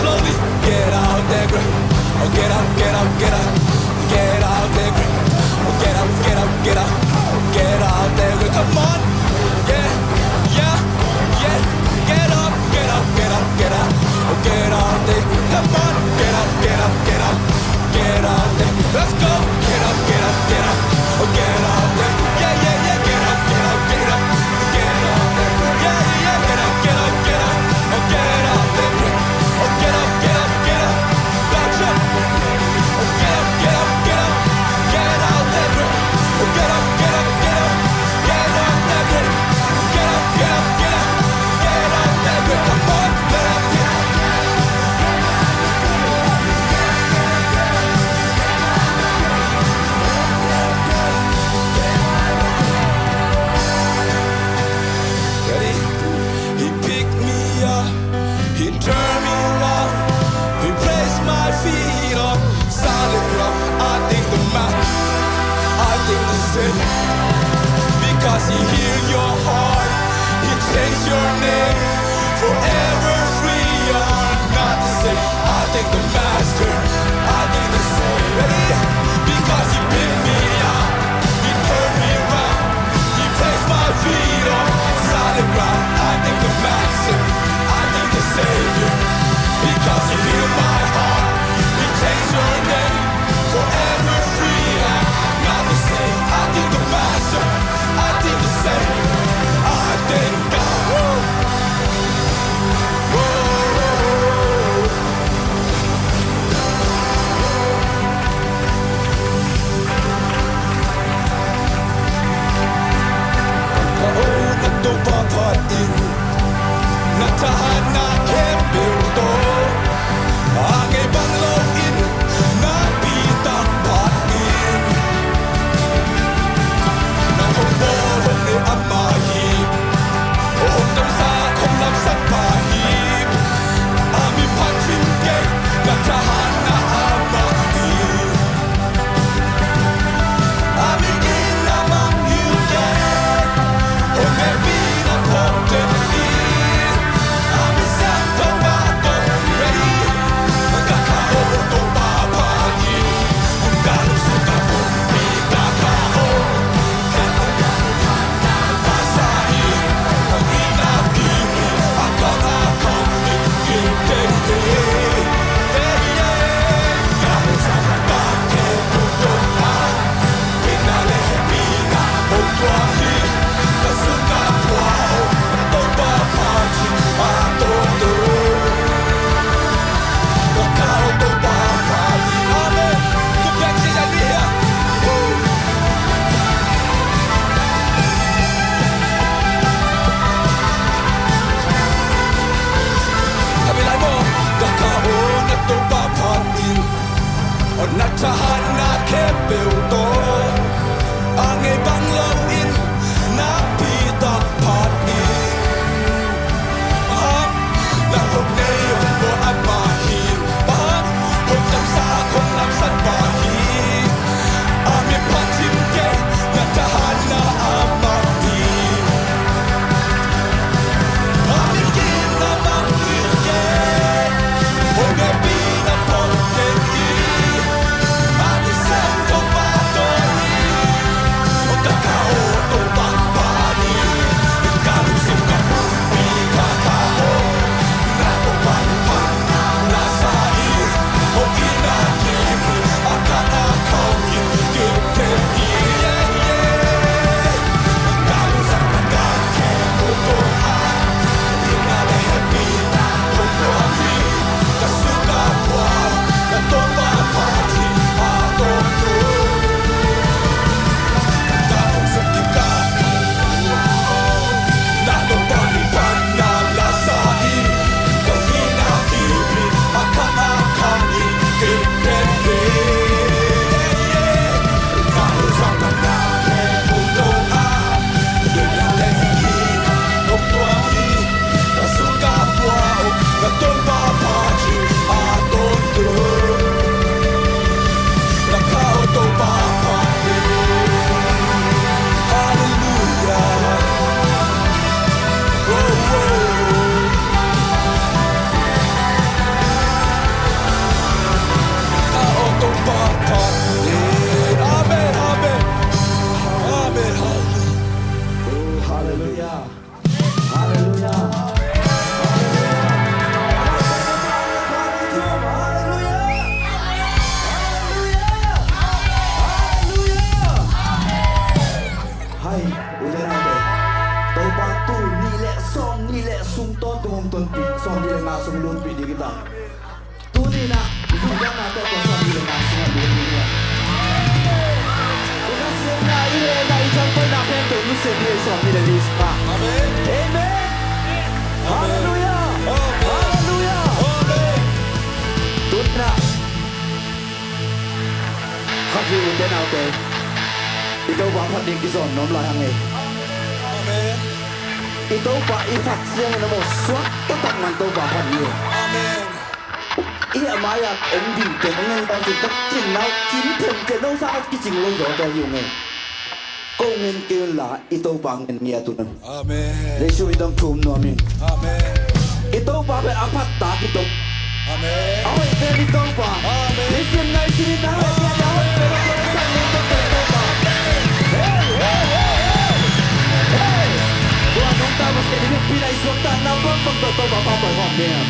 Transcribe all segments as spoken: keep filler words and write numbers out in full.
Slowly, get out there, girl. Oh, get out, get out, get out. Get out there, girl. Oh, get out, get out, get out. Get out there, girl. Come on. Yeah, yeah, yeah. Get up, get up, get up, get up. Oh, get out there. Come on. Get up, get up, get up. Get out there. Let's go. Get up, get up, get up. Oh, get out there. Yeah, yeah, yeah. Get up, get up, get up. Get out there. Yeah, yeah, yeah. Get up, get up, get up. Oh, get out there. Oh, get up, get up, get up. Get up, get up, get up. Get out there. Oh, get up, get up, get up. Get out there. Get up, get up, get up. Get out there. Come on, get up, get up. Ready? He picked me up. He turned me around. He placed my feet on solid ground. I thank the Master. I thank the Savior. Because He healed your heart. He changed your name. Forever free, you're not the same. I thank the Master. I thank the Savior. Ready? Because He picked me up. He turned me around. He placed my feet on solid ground. I thank the Master. I thank the Savior. Because He healed my heart. He changed my name. Forever free, I'm not the same. I thank the Master. I thank the Savior. I thank God. Whoa. Ka aw na Topa phat in, na thahatna khempeuh tawh a ngei bang loin, na pitak phat in. Na hong bawl hong nei amah hi. Hong damsak hong lapsak pa hi. A mi phat thim kei, na thahatna amah hi. A mi ginna mang hi kei. Hong hehpihna phawk kei hi. A mi siangtho mah tawh, ready? Ka kha aw Topa phat in. Ka lungsim ka pumpi ka kha aw. Ka mi lai maw, ka kha aw na Topa phat in. Aw na thahatna khempeuh tawh a ngei bang loin, na pitak phat in. Nang hong nei hong bawl amah hi. Hong damsak hong lapsak pa hi. A mi phat thim kei, na thahatna amah hi. A mi ginna mang hi kei. Hong hehpihna phawk kei hi. A mi siangtho pa Suang lutpih ding hi ta. Tuni-in ah i zumzamna tawh tua suang lutpih ding hi. I Kha Siangtho i lehna i champion na khempeuh nusia ding hi, Suang lutpih ding hi. Amen. Amen. Halleluiah. Amen. Halleluiah. Amen. Tuni-in ah Kha Siangtho ute naute, i Topa phat ding kizawn nuam lai hang ei. Amen. I Topa i phat ciangin a mawh suak taktak man Topa phat hi. Amen. I a mai-a om ding teng ngei bang cin tak cin nau cin themte no sa kicing lo zaw ta hi ung ei. Ko ngen kei unla i Topa ngen ngiat un. Amen. Jesu min tawh thum nuam ing. Amen. I Topa pen a phat tak i Topa. Amen. A hoih pen i Topa. Amen. Nisim nai sinin a hoih pen a hoih pen a hoih pen i Topa. Hey, hey, hey, hey. Hey. Tua nungta maske i hukpi nai suakta na bang bang Topa pa pa hong nia.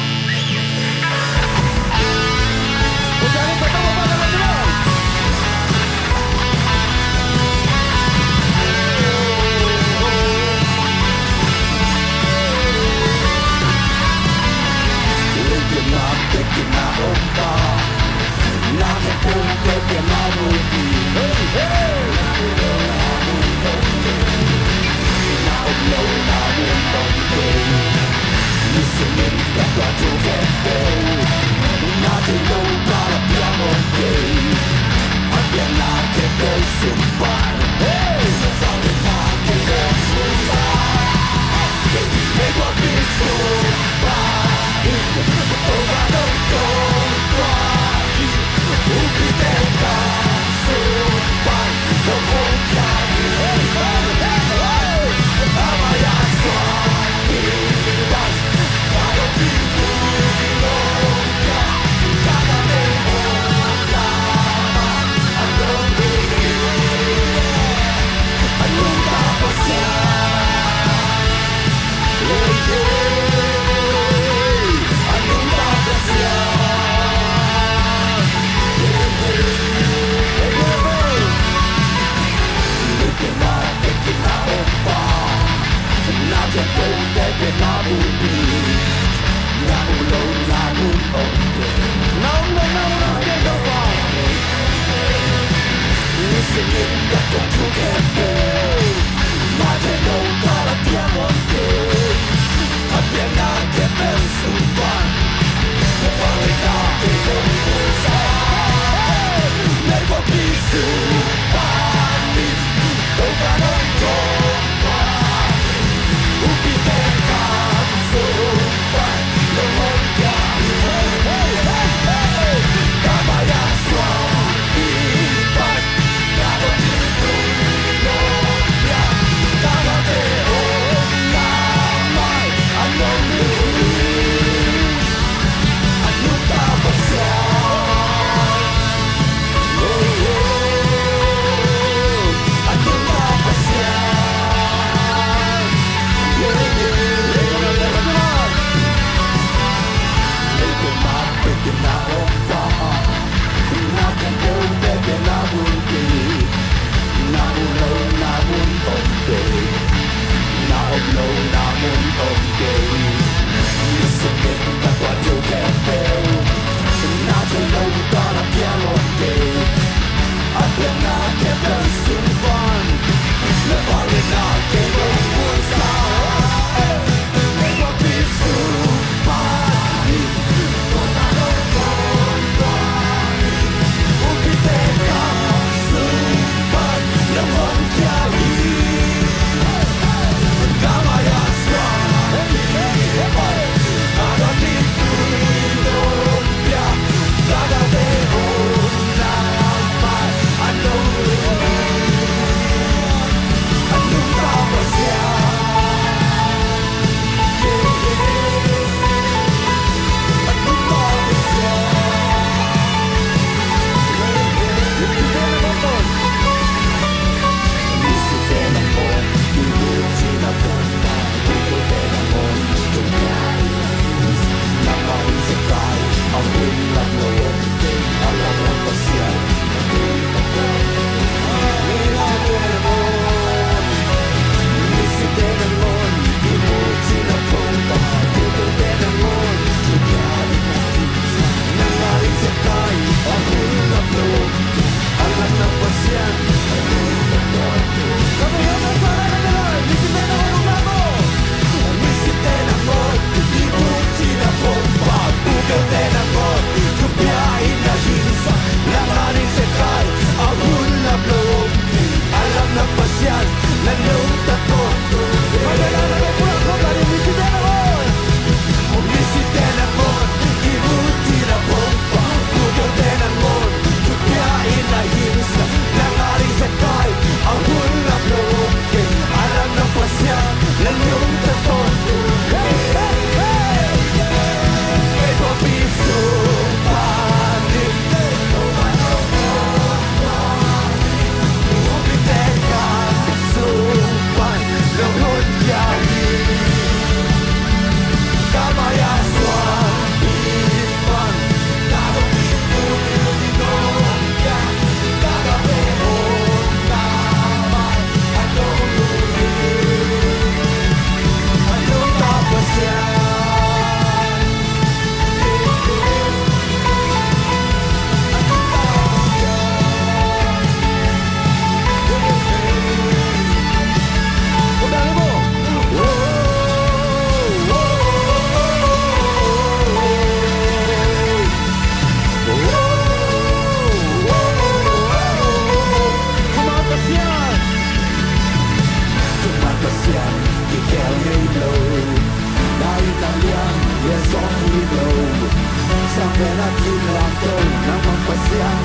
Sang pen a kim lam to, nangmah Pasian.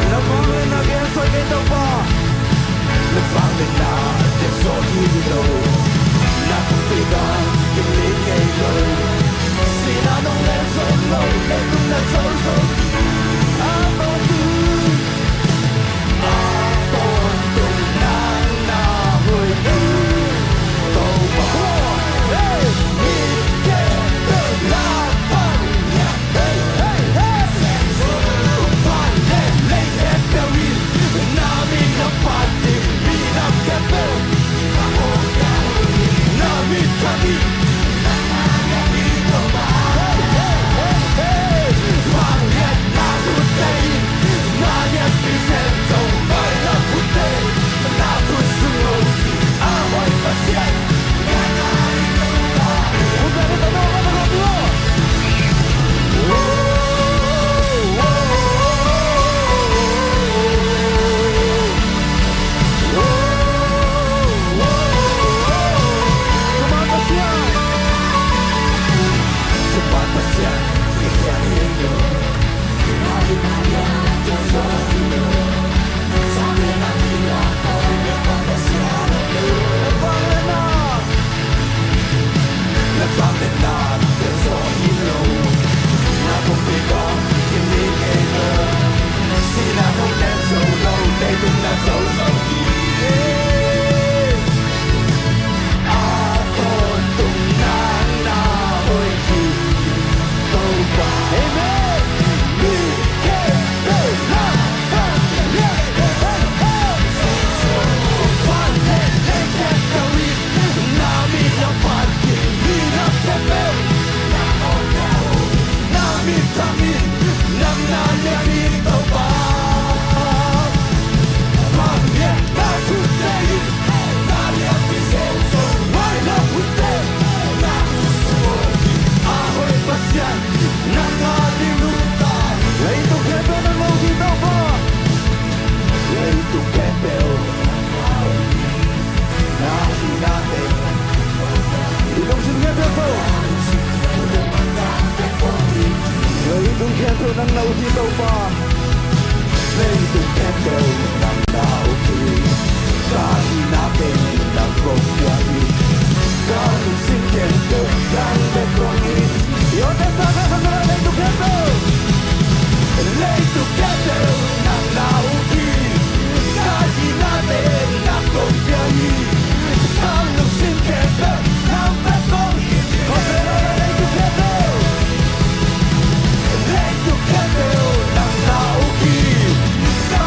Na vang le na gen soi kei Topa. Na vang le na gen soi hi lo. Na pumpi bang kim ling ngei lo. Sihna nong len soi lo, leitung na zo zo. A pau tu. Leitung khempeuh nang na ut hi Topa. Leitung khempeuh nang na ut hi. Ka hihna pen nang kong pia hi. Ka lungsim khempeuh nang bek kong it. Leitung khempeuh. Leitung khempeuh nang na ut hi. Ka hihna pen nang kong pia hi. Ka lungsim khempeuh nang bek kong it. Leitung khempeuh. Leitung khempeuh nang na ut hi. Ka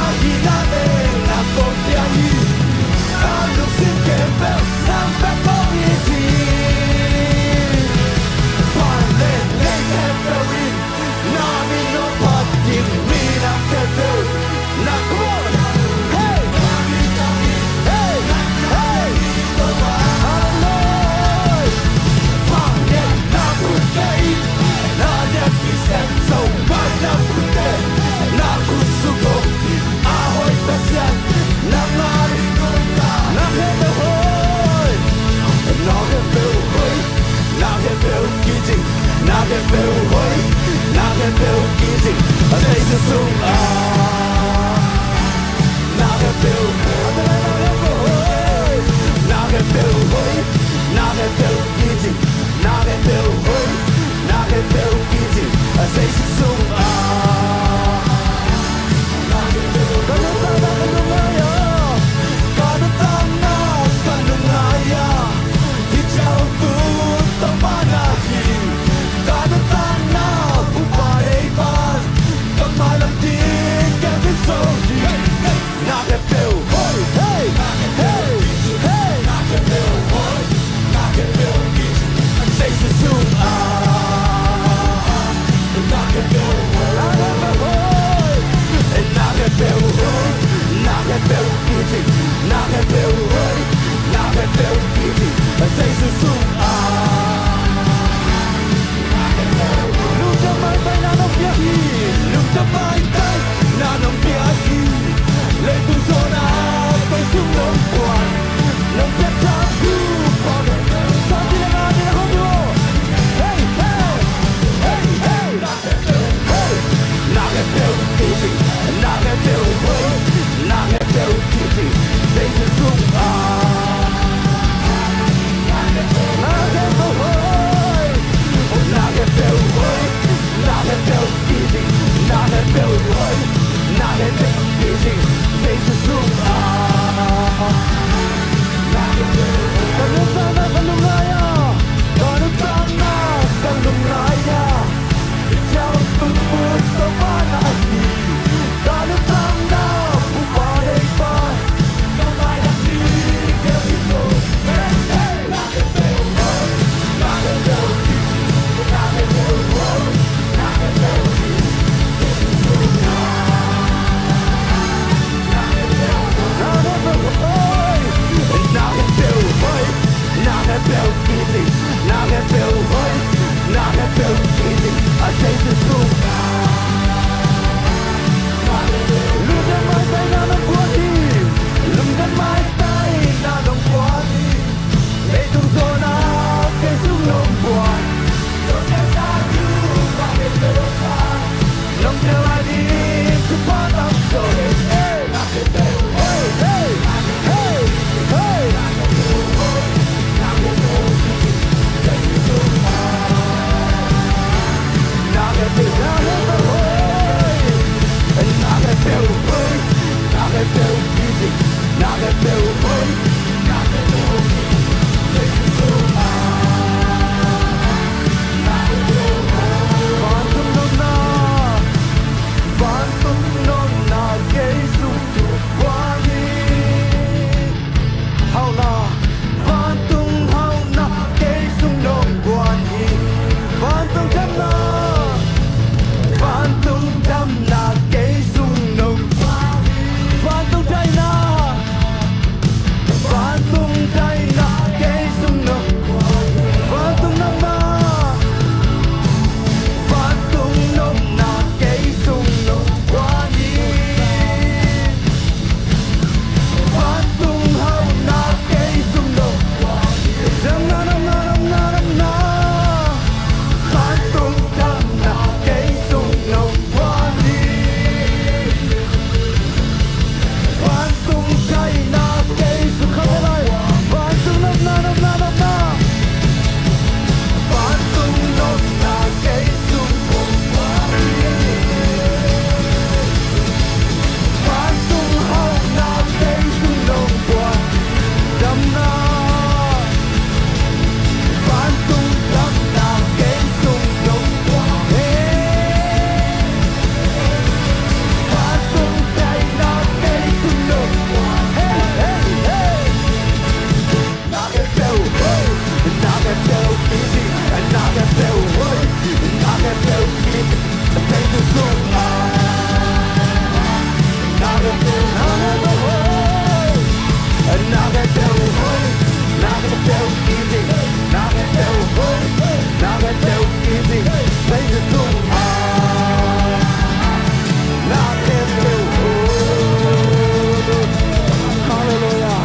Halleluiah.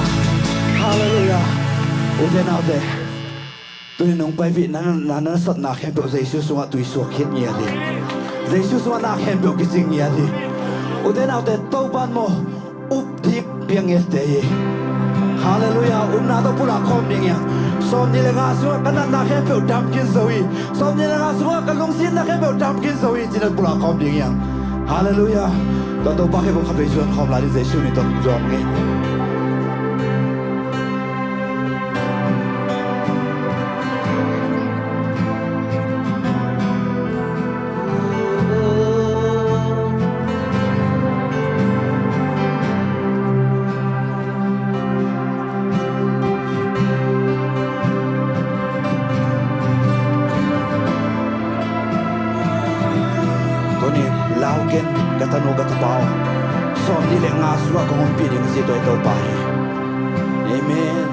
Halleluiah. Ute naute, tuni nong paipih na, na, na nasatna khempeuh Jesu sungah tuisuak khit ngiat hi. Jesu sungah na khempeuh kicing ngiat hi. Ute naute, Topa'n maw, updip piak ngiatte hi. Halleluiah. Upna tawh pulak khawm ding hi hang. Sawmnih le nga sungah ka natna khempeuh damkim zo hi. Sawmnih le nga sungah ka lungsimna khempeuh damkim zo hi, ci-in pulak khawm ding hi hang. Halleluiah. Tua Topa khempeuh khatvei zuan khawm lai ding, Jesu min tawh zuan ngei. Tuni lau ken, ka tanu ka tapa aw. Sawmnih le nga sungah kong ompih ding a ci, tua i Topa hi. Amen.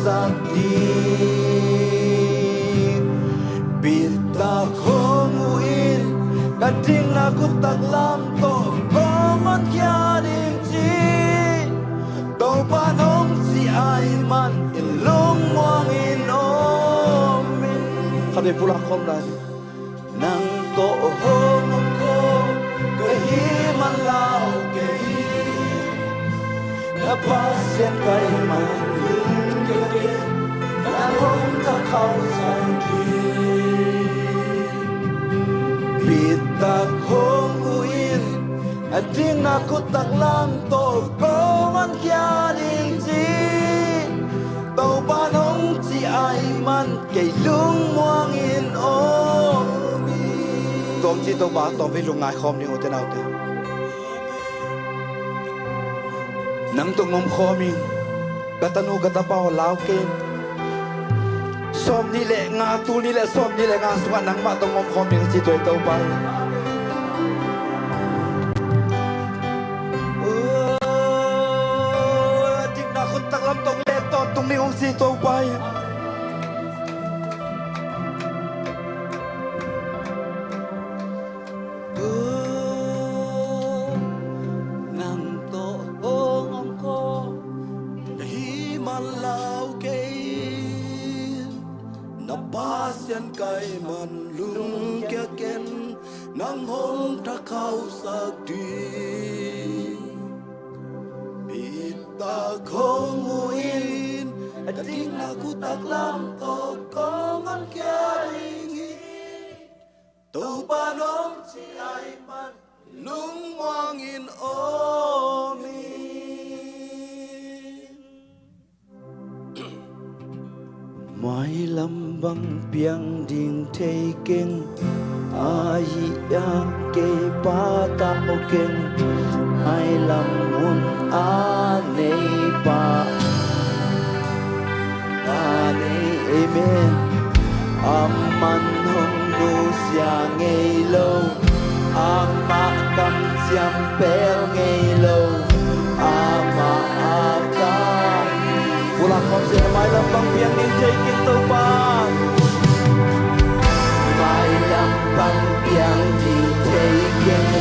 sak ding. Bitak hong uh in, ka dingna khut taklam tawh kong honkhia ding ci. Topa'n hong cih ahih man in lungmuang in om in. Khatvei pulak khawm lai. Nang tawh hong om khawm ka hih man lau kei. Na Pasian ka hih man lungkia ken, nang hong thakhausak ding. Bitak hong uh in, a dingna khut taklam tawh kong honkhia ding ci. Topa'n hong cih ahih man kei lungmuang in om hi. Tua hong ci Topa tawh vei lungngai khawm ding, ute naute. Nang tawh hong om khawm ing. Ka tanu ka tapa aw, lau kei in. Sawmnih le nga, tul nih le sawmnih le nga sungah nangmah tawh hong om khawm ing ci, tua hi Topa. Dingna khut taklam tawh hong let tawntung ding hong ci, Topa. Nang tawh hong om khawm ka hih man lau kei in. Na Pasian ka hih man lungkia ken, nang hong thakhausak ding. Bitak hong uh in, a dingna khut taklam tawh kong honkhia ding hi. Topa'n hong cih ahih man lungmuang in om hi. Mailam bang piang ding thei keng, ahih hang kei patau keng. Mailam hun a nei pa, a nei, amen. Aman hong nusia ngei lo, amah kamciam pel ngei lo, amah a ka. Pulak khawm se. Mailam bang piang ding thei keng, Topa. Mailam bang piang ding thei keng,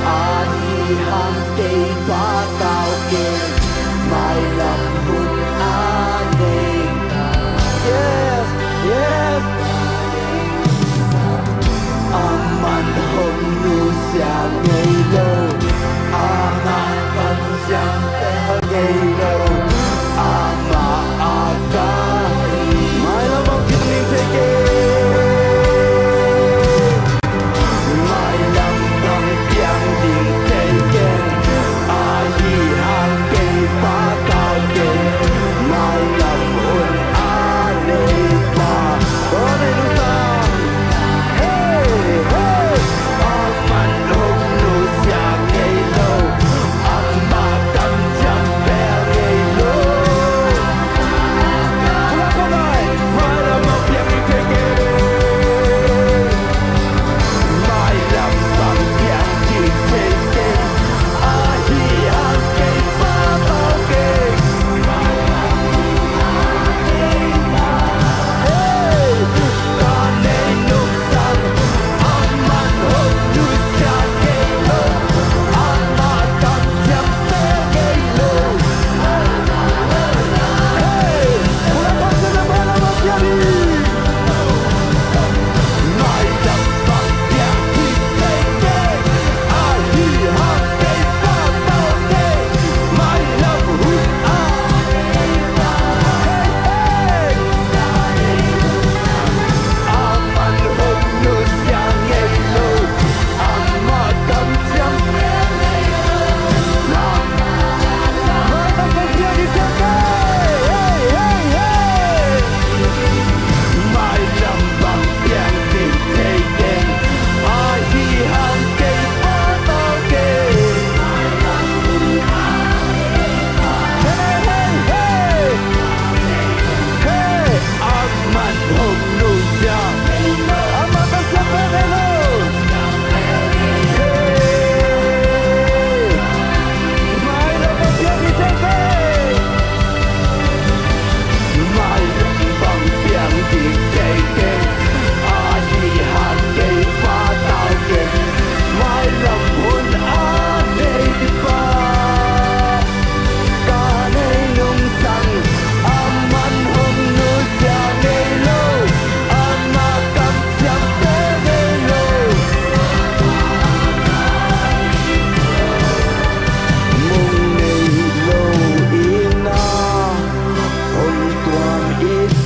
ahih hang kei patau keng. Mailam hun a nei. Yes, yes. Aman hong nusia ngei lo, amah kamciam pel ngei lo, amah a ka. Mailam bang piang ding thei keng. Mailam bang piang ding thei keng, ahih hang kei patau keng. Mailam hun a nei pa, a nei nusia. Hey, hey. Aman hong nu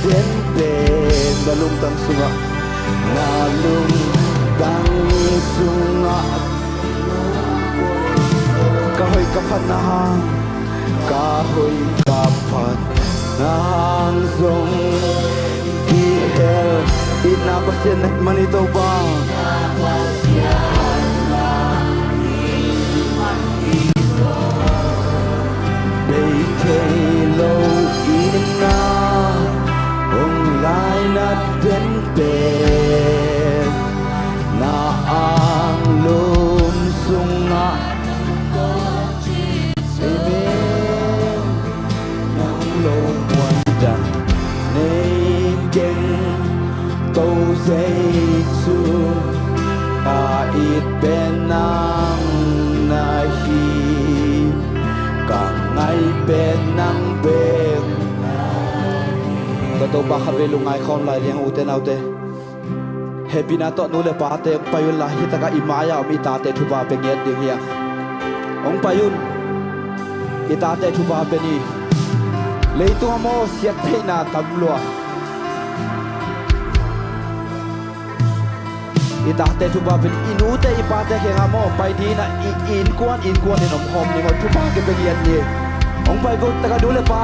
Pen pen na lungtang sungah, na lungtang sungah ka hoih ka phatna hang, ka hoih ka phatna hang zong kihel itna Pasian na hih man hi Topa. Bei thei lo itna hong laina tenpen na anglum sungah Amen. Nang lo muan dan nei keng ko Jesu, ka it pen nang na hi, ka ngai pen nang bek. Ka Topa khatvei lungngai khawm lai liang, ute naute. Hehpihna tawh nu le pate hong pai unla, hitakah i mai-a om i tate thupha pia ngiat ding hi a. Hong pai un. I tate thupha pia ni. Leitung a maw siat theihna tam lua. I tate thupha pia ni. I nute i pate kiangah maw pai ding a, i innkuan innkuan in om khawm ni maw, thupha kipia ngiat ni. Hong pai vo, taka nu le pa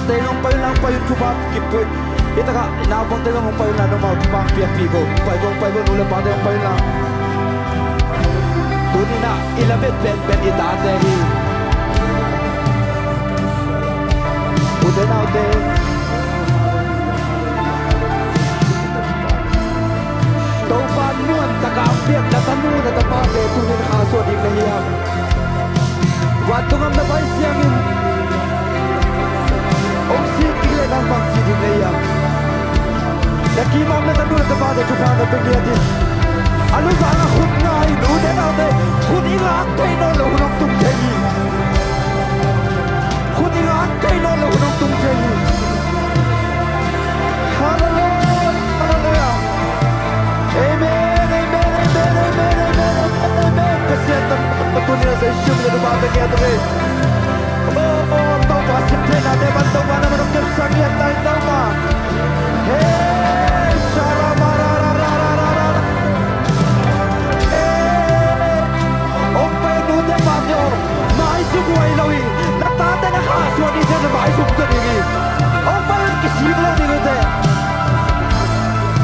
te hong pai unla, hong pai un, thupha kipia. Hitakah i naupangte zong hong pai unla, nomaw thupha piakpih vo. Hong pai vo, hong pai vo, nu le pate hong pai unla. Tuni-in ah i lamet penpen i tate hi. Ute naute, Topa nuan taka a piak na tanu na tapate tuni-in kha suah ding na hiam? Vantung gam na pai siangin hong sik ding leh nang bang ci ding na hiam? Na kiim a om na tanu na tapate thupha na pia ngiat in. A luzang a khut nga in, ute naute, khut i ngak thei nawn loh hun hong tung thei hi. Khut i ngak thei nawn loh hun hong tung thei hi. Halleluiah, halleluiah. Amen, amen, amen. Pasian tanu, tuni-in a Jesu min tawh thupha pia ngiat uh hi. Oh, oh, Topa, siat theihnate pan Topa na man hong kepsak ngiat ta in Topa. Hey, sharama ra ra ra ra ra ra. Hey, hong pai nute pate aw, maisuk huai lo hi. Na tate na kha suah ni te na maisuk zaw ding hi. Hong pai un, kisik lo ding hi te.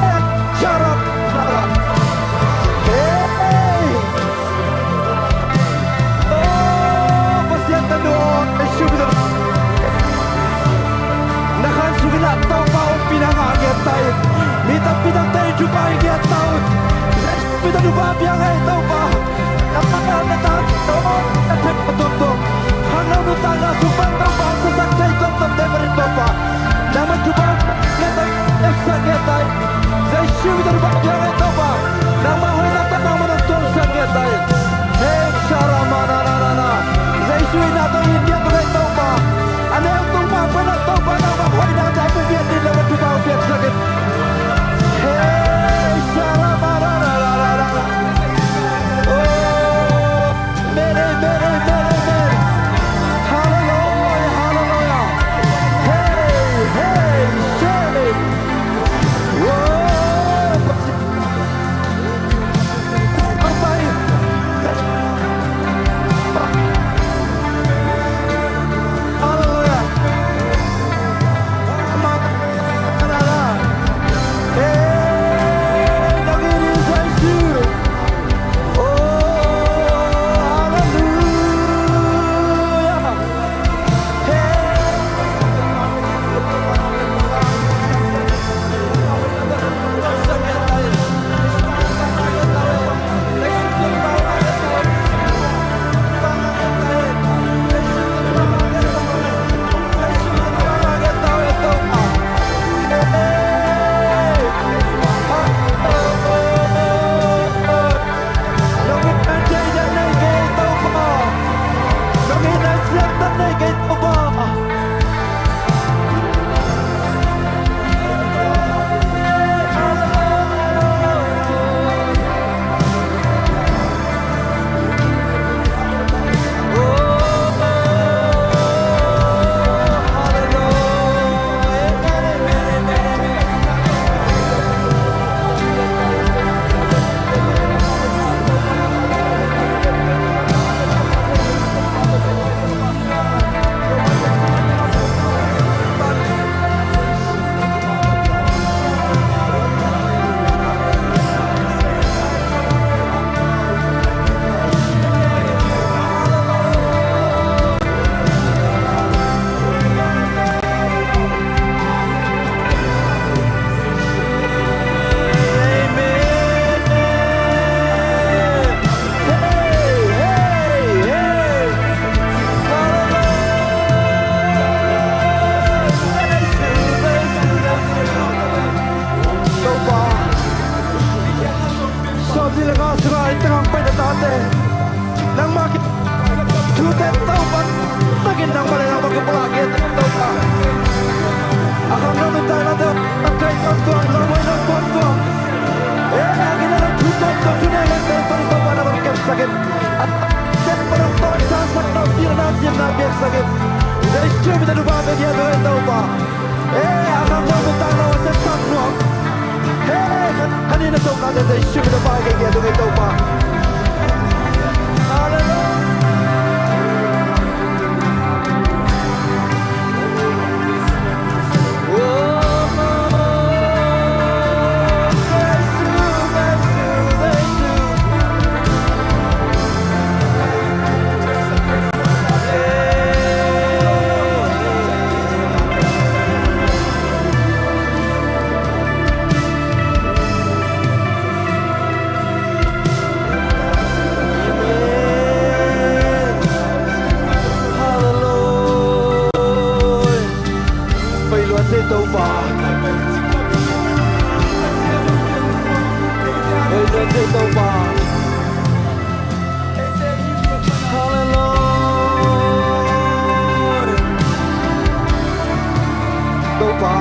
Hey, sharama ra ra. Hey. Oh, Pasian tanu, Jesu min tawh. Na khan sungin ah Topa ompihna ngah ngiat ta in. Mi tampi takte in thupha ngiat ta un. Jesu min tawh thupha pia ing ei Topa. Na pa na ta, oh, na thep ka tuamtuam. Khangno nuntakna sung pan Topa hong sasak thei tuamtuamte pan in Topa. Nangmah thupha ngiat ta in, epsak ngiat ta in. Jesu min tawh thupha pia ing ei Topa. Nangmah hoihna tawh nangmah nong tuamsak ngiat ta in. Hey, sharama na na na na. Jesu in na tawh in ngiat tung ei Topa. A neu tung mah pen ah Topa nangmah hoihna tawh a mu ngiat ding le thupha piaksak in. Hey, sharama na na na na na. Jesu min tawh pha kei, kei tung ei Topa. Halleluia. Halleluia. Hoih lua seh Topa. Hoih lua seh Topa. Halleluia. Topa.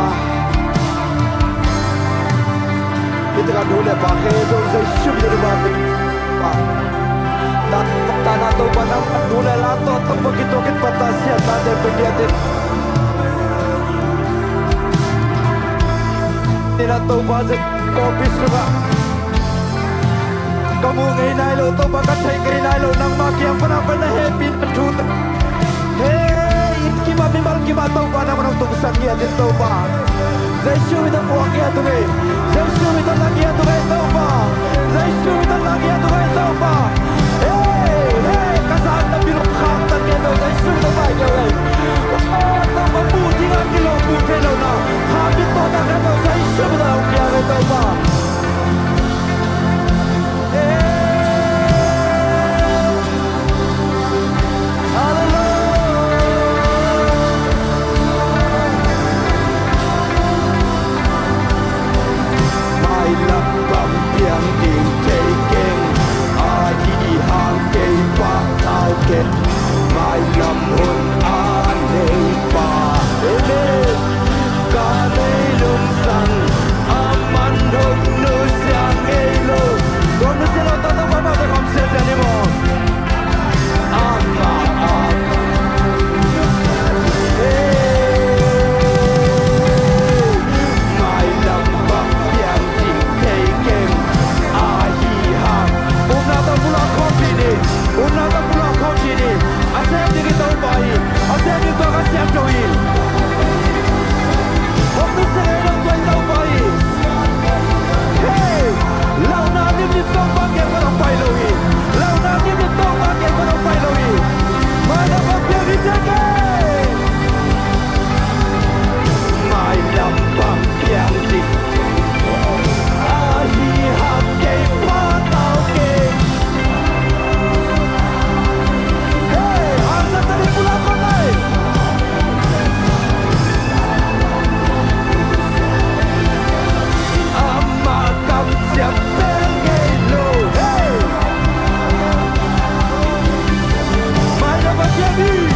Hih takah nu le pa khempeuh Jesu min tawh Pa. Tana Topa nang nu le la tawh Topa kituak in pata siatna te pe kiat in. Nina Topa Jesu pawlpi sungah ka muh ngei nai lo Topa, ka theih ngei nai lo nangmah kiang pana pana hehpihna thu. Hei, inn kim ah, mimal kim ah Topa nangmah nong tungsak ngiat in Topa. Jesu min tawh puak ngiat ung ei. Jesu min tawh la ngiat ung ei Topa. Jesu min tawh la ngiat ung ei Topa. Hei, hei, ka zan na bilum khak tak ngiat ung ei Jesu min tawh vai ngiat ung ei. Oh, Topa bu ding a kilawm bu thei lo na. Kha bit tawh tak ngiat ung Jesu min tawh la ngiat ung ei Topa. Hei. Halleluia. Mailam bang piang ding thei keng, ahi hang kei pahtau keng. Mailam hun a nei pa. Amen. Ka nei lungsang, a man hong nusia ngei lo. Hong nusia lo, tawh tawh pa pa te khawm sia sia ni maw. Amah a. Hey. Mailam bang piang ding thei keng. Ahi hang. Upna tawh pulak khawm ding ni. Upna tawh pulak khawm ding ni. A sem ding i Topa hi. A sem ding tua ka siam zo hi. Hong nusia ngei lo tua i Topa hi. Hey! Launa limlim Topa kiang khat hong pai lo hi. Launa limlim Topa kiang khat hong pai lo hi. Mailam bang piang ding thei keng. Mailam bang piang ding. Ahi hang kei pahtau keng. Hey, hangsan takin pulak kawm ni. Amah kamciam pen ngei lo. Hey. Mailam bang piang ding.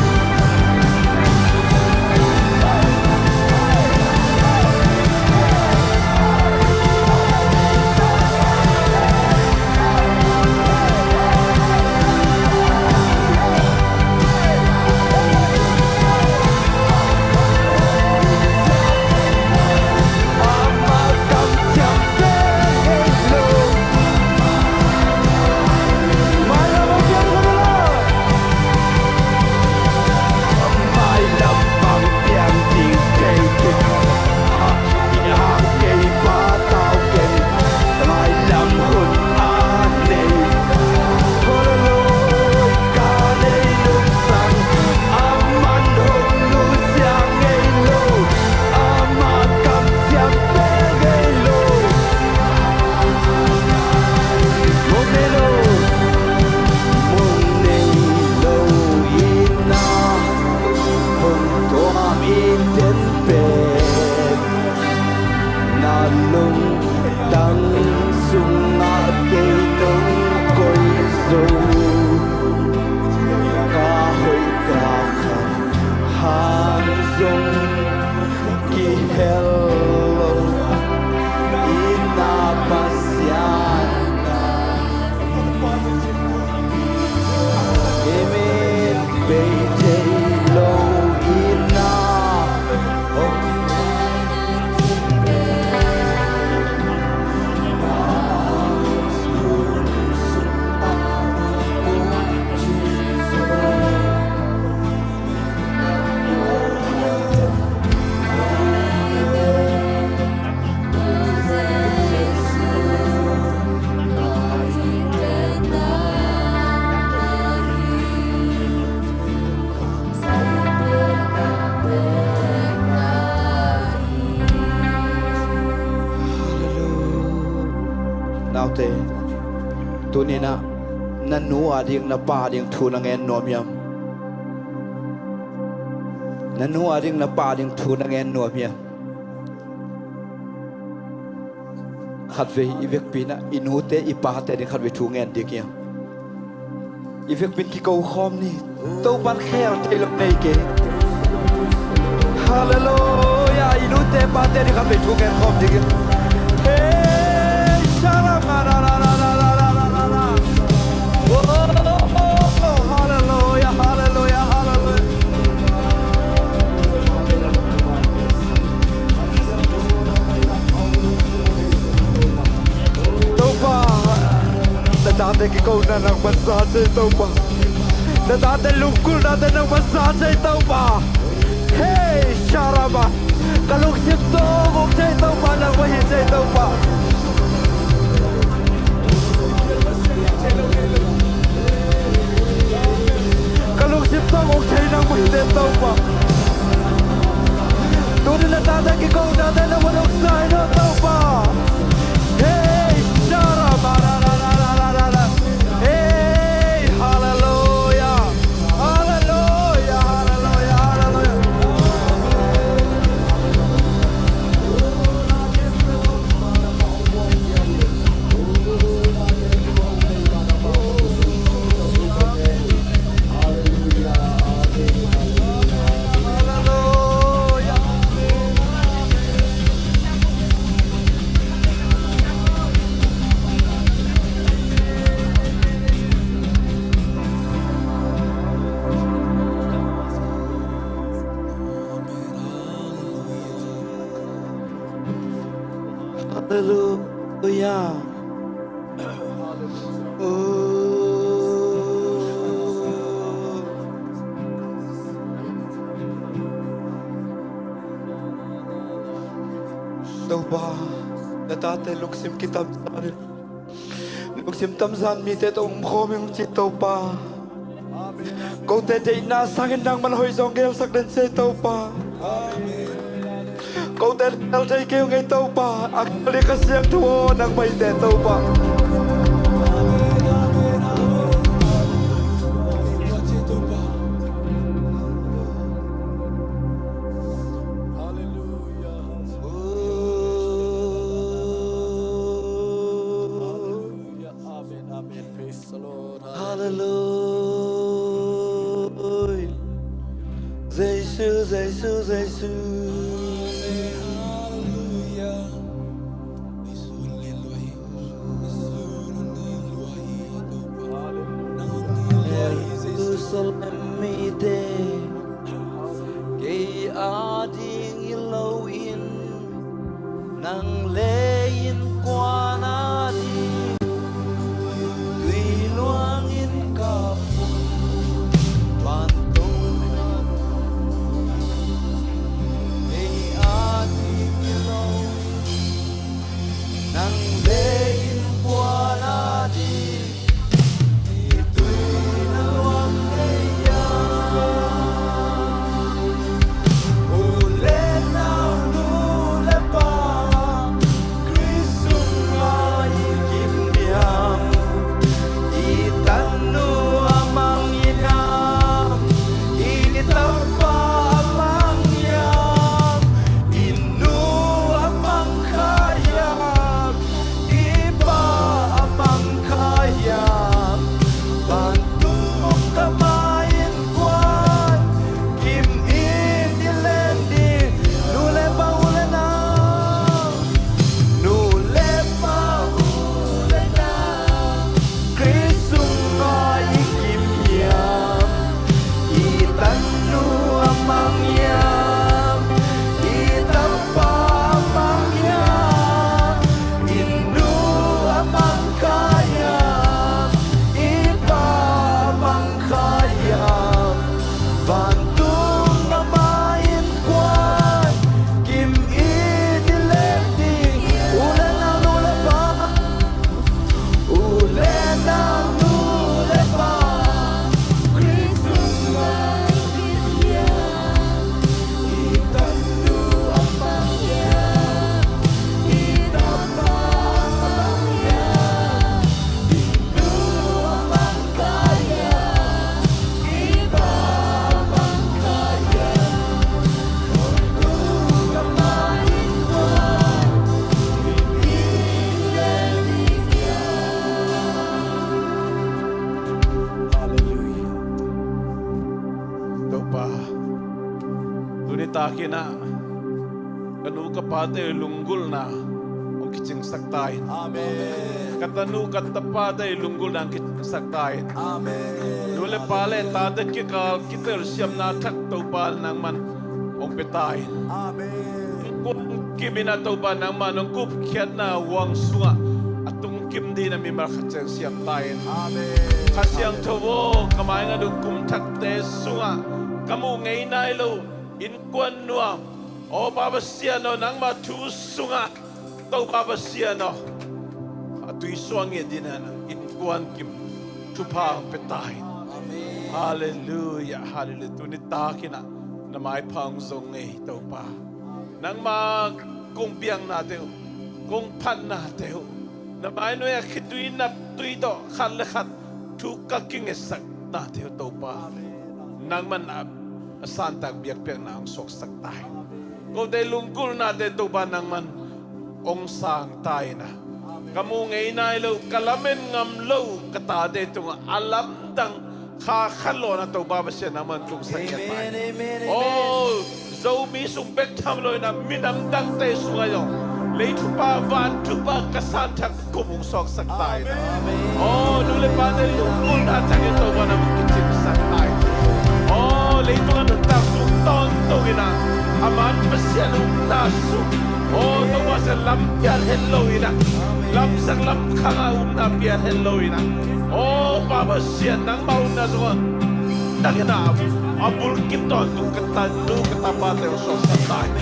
Mong nei lo, mong nei lo in ah, hong tuam in ten pen. Na lungtang sungah kei nong koih zo. Ka hoih ka khat hang zong kihel lo, i na Pasian. Amen. Bei thei lo i na. Naute, tuni-in ah na nu a ding na pa a ding thu na ngen nuam hiam? Na nu a ding na pa a ding thu na ngen nuam hiam? Khatvei i vekpi-in ah i nute i pate ding khatvei thu ngen ding hiam? I vekpi-in kiko khawm ni. Topa'n khel thei lo nei kei. Halleluia. I nute pate ding khatvei thu ngen khawm ding hiam? Hey, shalom, la, la, la. Oh, halleluia, halleluia, halleluia. Topa, na tate kikona nangman sa thei Topa. Na tate lungkulnate nangman sa thei Topa. Hey, sharama. Ka lungsim tawh uk thei Topa, nangmah hi thei Topa. Ka lungsim tawh uk thei nangmah hi thei Topa. Tuni na tate kikonate nangmah uk sa in aw Topa. Hey, sharama, la, la, la. Hey, halleluia. Halleluia, halleluia, halleluia. Halleluia. Oh. Topa, na tate lungsim kitamzan, lungsim tamzan mite tawh um khawm ing ci Topa. Kote deihna sangin nangman hoih zong gelsak den ci Topa. Kote khel thei kei ung ei Topa. A khel ding Kha Siangtho aw, nangmah hi thei Topa. Halleluia. Amen, amen. Praise the Lord. Halleluia. Jesu, Jesu, Jesu. Halleluia. Jerusalem mite, kei a ding hi loin, nang le innkuan a ding, tui luangin kap un, vantungah kei a ding hi lo, nang le innkuan a ding. Inah ka nu ka pate lunggulhna hong kicingsak ta in. Amen. Ka tanu ka tapate lunggulhna hong kicingsak ta in. Amen. Nu le pa le tate kikal kitelsiamna thak Topa nangman hong pia ta in. Amen. Innkuan kim inah Topa nangman hong gupkhiatna huang sungah a tungkim dingin a mimal khat ciang siam ta in. Amen. Kha Siangtho aw, ka maingat uh kum thakte sungah ka muh ngei nai lo innkuan nuam, aw Pa Pasian aw, nangma thu sungah Topa Pasian aw, a tuisuang ngiat dingin innkuan kim thupha hong pia ta in. Halleluiah, halleluiah. Tuni takin ah na maipha hong zong ngei Topa. Nangma kong biaknate uh, kong phatnate uh, na mainuai ah khitui naptui tawh khat le khat thu ka kingetsak nate uh Topa, nangman a, a santak biakpiakna hong suaksak ta in. Kote lunggulhnate Topa nangman hong sang ta in ah, ka muh ngei nai lo, ka lamen ngam lo ka tate tungah a lamdang kha khat lo-in ah Topa Pasian nangman tlungsak ngiat ta in. Amen, amen, amen. Oh, Zomi sung bek tham lo-in ah minam dangte sungah zong lei thupha, van thupha ka santak kum hong suaksak ta in. Amen. Oh, nu le pate lunggulhna thakin Topa nangman kicingsak ta in. Oh, leitungah nuntak sung tawntung in ah a man Pasian upna sung, oh, Topa Pasian lam pial het lo-in ah, lamsang lamkhang ah upna pial het lo-in ah, oh, Pa Pasian nangma upna sungah takin ah a bulkip tawntung ka tanu ka tapate uh suaksak ta in.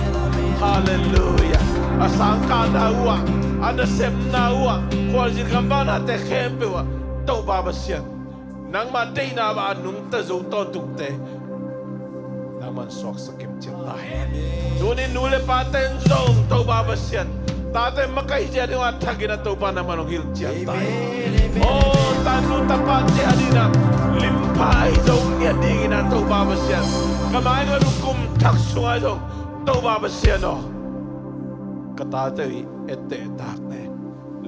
Halleluiah. A sangkahna uh ah, a nasepna uh ah, khualzin gamvaknate khempeuh ah Topa Pasian, nangma deihna ah a nungta zo tawntungte nangman suaksak kim ciat ta in. Tuni nu le pate in zong Topa Pasian, tate makaih zia ding uh a thakin ah Topa nangman hong hilh ciat ta in. Amen, amen. Oh, tanu tapate a dingin ah limpha ahi zo ngiat dingin ah Topa Pasian, ka maingat uh kum thak sungah zong Topa Pasian aw, ka tate uh i etteh tak le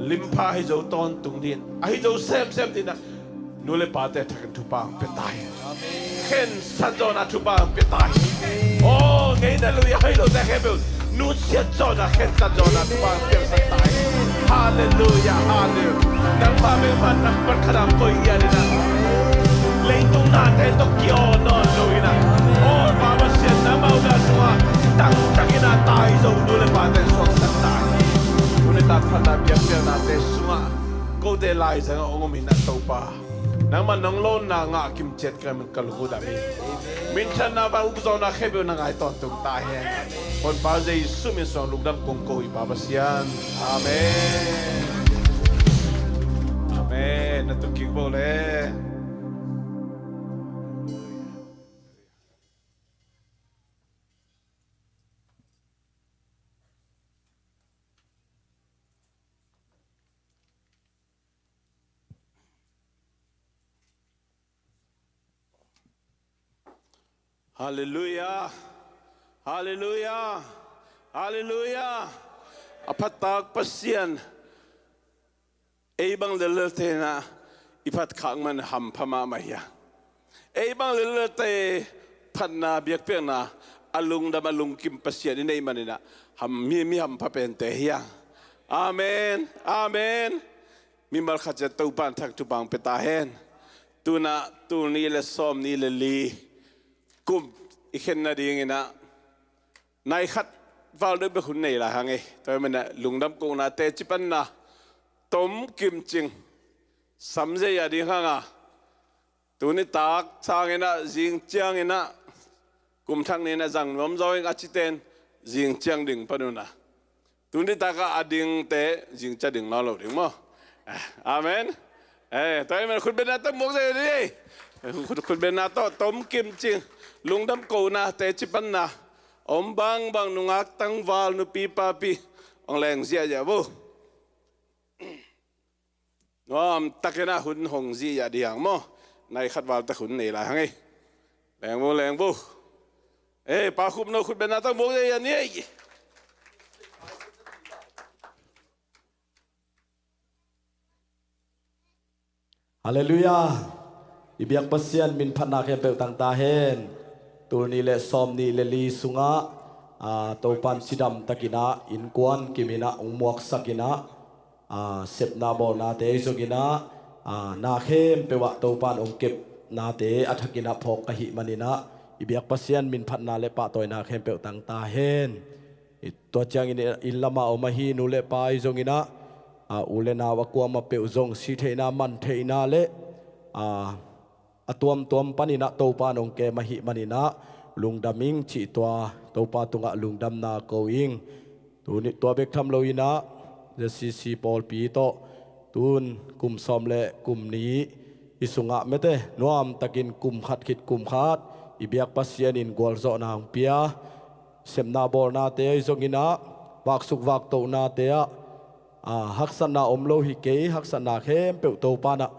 limpha ahi zo tawntung dingin, ahi zo semsem dingin ah nu le pate thakin thupha hong pia ta in. Khensat zawhna thupha hong pia ta in. Oh, ngeina lui a hoih lote khempeuh nusiat zawhna, khensat zawhna thupha hong piangsak ta in. Halleluiah, halleluiah. Nangma bek mah nang pan khat ah koih ngiat in ah, leitung nate tawh ki-awn nawn lo-in ah, oh, Pa Pasian nangma upna sungah tangtakin ah tai zo nu le pate suaksak ta in. Tuni tak phatna biakpiaknate sungah kote laizang ah hong om in ah Topa, nangman nong lawmna ngah kim ciat ka min ka lung uh dam hi. Minthanna bang ukzawhna khempeuh na ngai tawntung ta hen. Honpa Jesu min suang lungdam kong ko hi Pa Pasian. Amen. Amen. Na tun kik bo le. Halleluiah. Halleluiah. Halleluiah. A phattak Pasian, ei bang lellelte in ah i phatkhak man hampha mahmah hi a, ei bang lellelte phatna biakpiakna a lungdam a lungkim Pasian i neih man in ah ham, mi, mi hampha pente hi a. Amen. Amen. Mimal khat ciat Topa in thak thupha hong pia ta hen. Tu-in ah tul nih le sawm nih le li kum i khen nadingin ah nai khat val deuh bek hun nei lai hang e. Tua ahih manin ah lungdam kohna, teci panna, tomkim cing, sam zei a ding hang a, tuni tak sangin ah, zing ciangin ah, kum thak ni-in ah zang nuam zaw ing a cite in zing ciang ding pan un ah, tuni tak a dingte zing ciang ding nawn lo ding maw? Amen. Eh, tua ahih manin khutbetna tawh muak zei ni. Khut, khutbetna tawh tomkim cing, lungdam kohna, teci panna, om bangbang, nungak tangval, nupi papi hong leng ziahziah vo. Nuam takin ah hun hong ziahziah ding maw? Nai khat val tak hun nei lai hang e. Leng vo, leng vo. Eh, Pa Khup No khutbetna tawh muak zei a ni e. Halleluiah. I biak Pasian min phatna khempeuh tang ta hen. Tul nih le sawm nih le li sungah Aa, Topan cidam takin ah innkuan kimin ah hong muaksak in ah, aa, sepna bawlnate ahi zongin ah, aa, na khempeuh ah Topan hong kepnate a thakin ah phawk ka hih manin ah, i biak Pasian min phatna le pahtawina khempeuh tang ta hen. I tua ciangin inn lamah om ahi nu le pa ahi zongin ah, aa, u le nau a kuamah peuh zong sih theihna, man theihna le, aa, a tuamtuam panin ah Topan hong kem ahih manin ah lungdam ing cih tua Topa tungah lungdamna ko ing. Tuni tua bek tham loin ah Z C C pawlpi tawh tun kum sawm le kum nih i sungah mete nuamtakin kum khat khit kum khat i biak Pasian in gualzawhna hong pia. Sepna bawlnate ahi zongin ah, vaksuk vaktohnate ah, aa, haksatna om lo hi kei, haksatna khempeuh Topan ah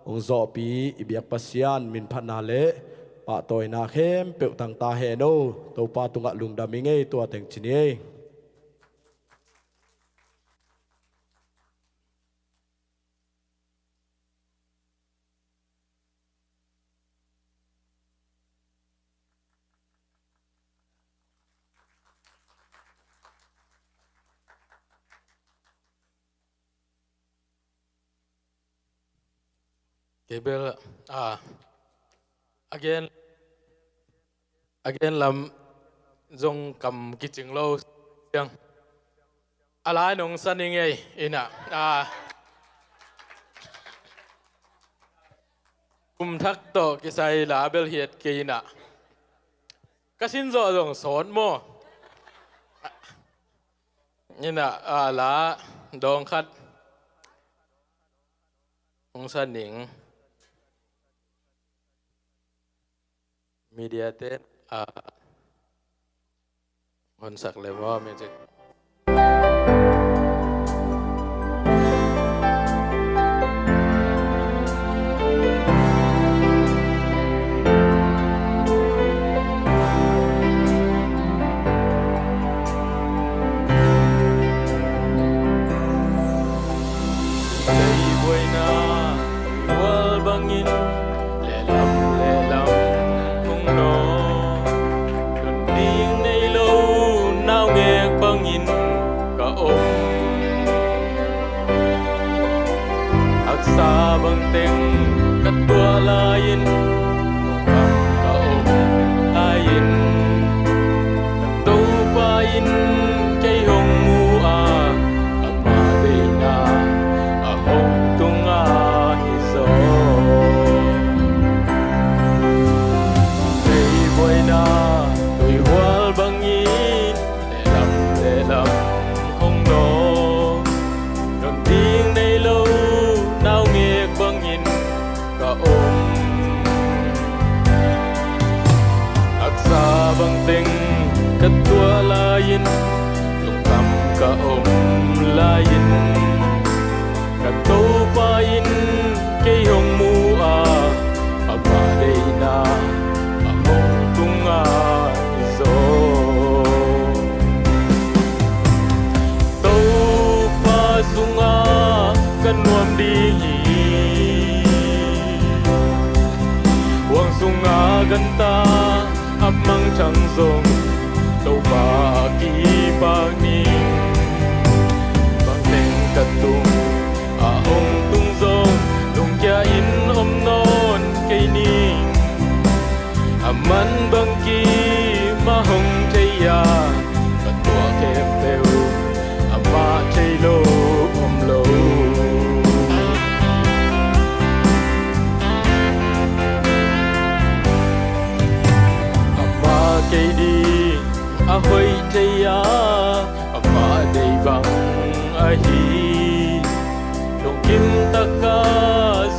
hong zawhpih i biak Pasian min phatna le pahtawina khempeuh tang ta hen o. Topa tungah lungdam ing ei, tua teng ci ni ei. Kei bel, ah, again, again lam zong kam kicing lo siang. A lai nong sa ning ei, ina. Ah, kum thak tawh kisai la bel hiat kei ina. Ka sin zawh zong sawt maw? Ina, a la dawng khat hong sa ning. Media te, a, hon sak le maw, music. Leibuaina tuihual bangin lehlam lehlam hong nawn, nun ding nei lo naungek bangin ka om. Haksa bangteng ka tuah lai-in, lungkham ka om lai-in, ka Topa in kei hong mu a, ama deihna a hong tung ahi zaw. Leibuaina tuihual bangin lehlam lehlam hong nawn, nun ding nei lo naungek bangin ka om. Haksa bangteng ka tuah lai-in, lungkham ka om lai-in, ka Topa in kei hong mu a, ama deihna a hong tung ahi zaw. Topa sungah ka nuam ding hi. Huang sungah ganta a mangthang zong, Topa kipak ning. Bangteng ka tung a hong tung zong, lungkia in om nawn kei ning. A man bangkim a hong thei a, ka tuah khempeuh amah thei lo om lo. Amah kei ding a hoih thei a, amah deih bang ahi. Lungkim taka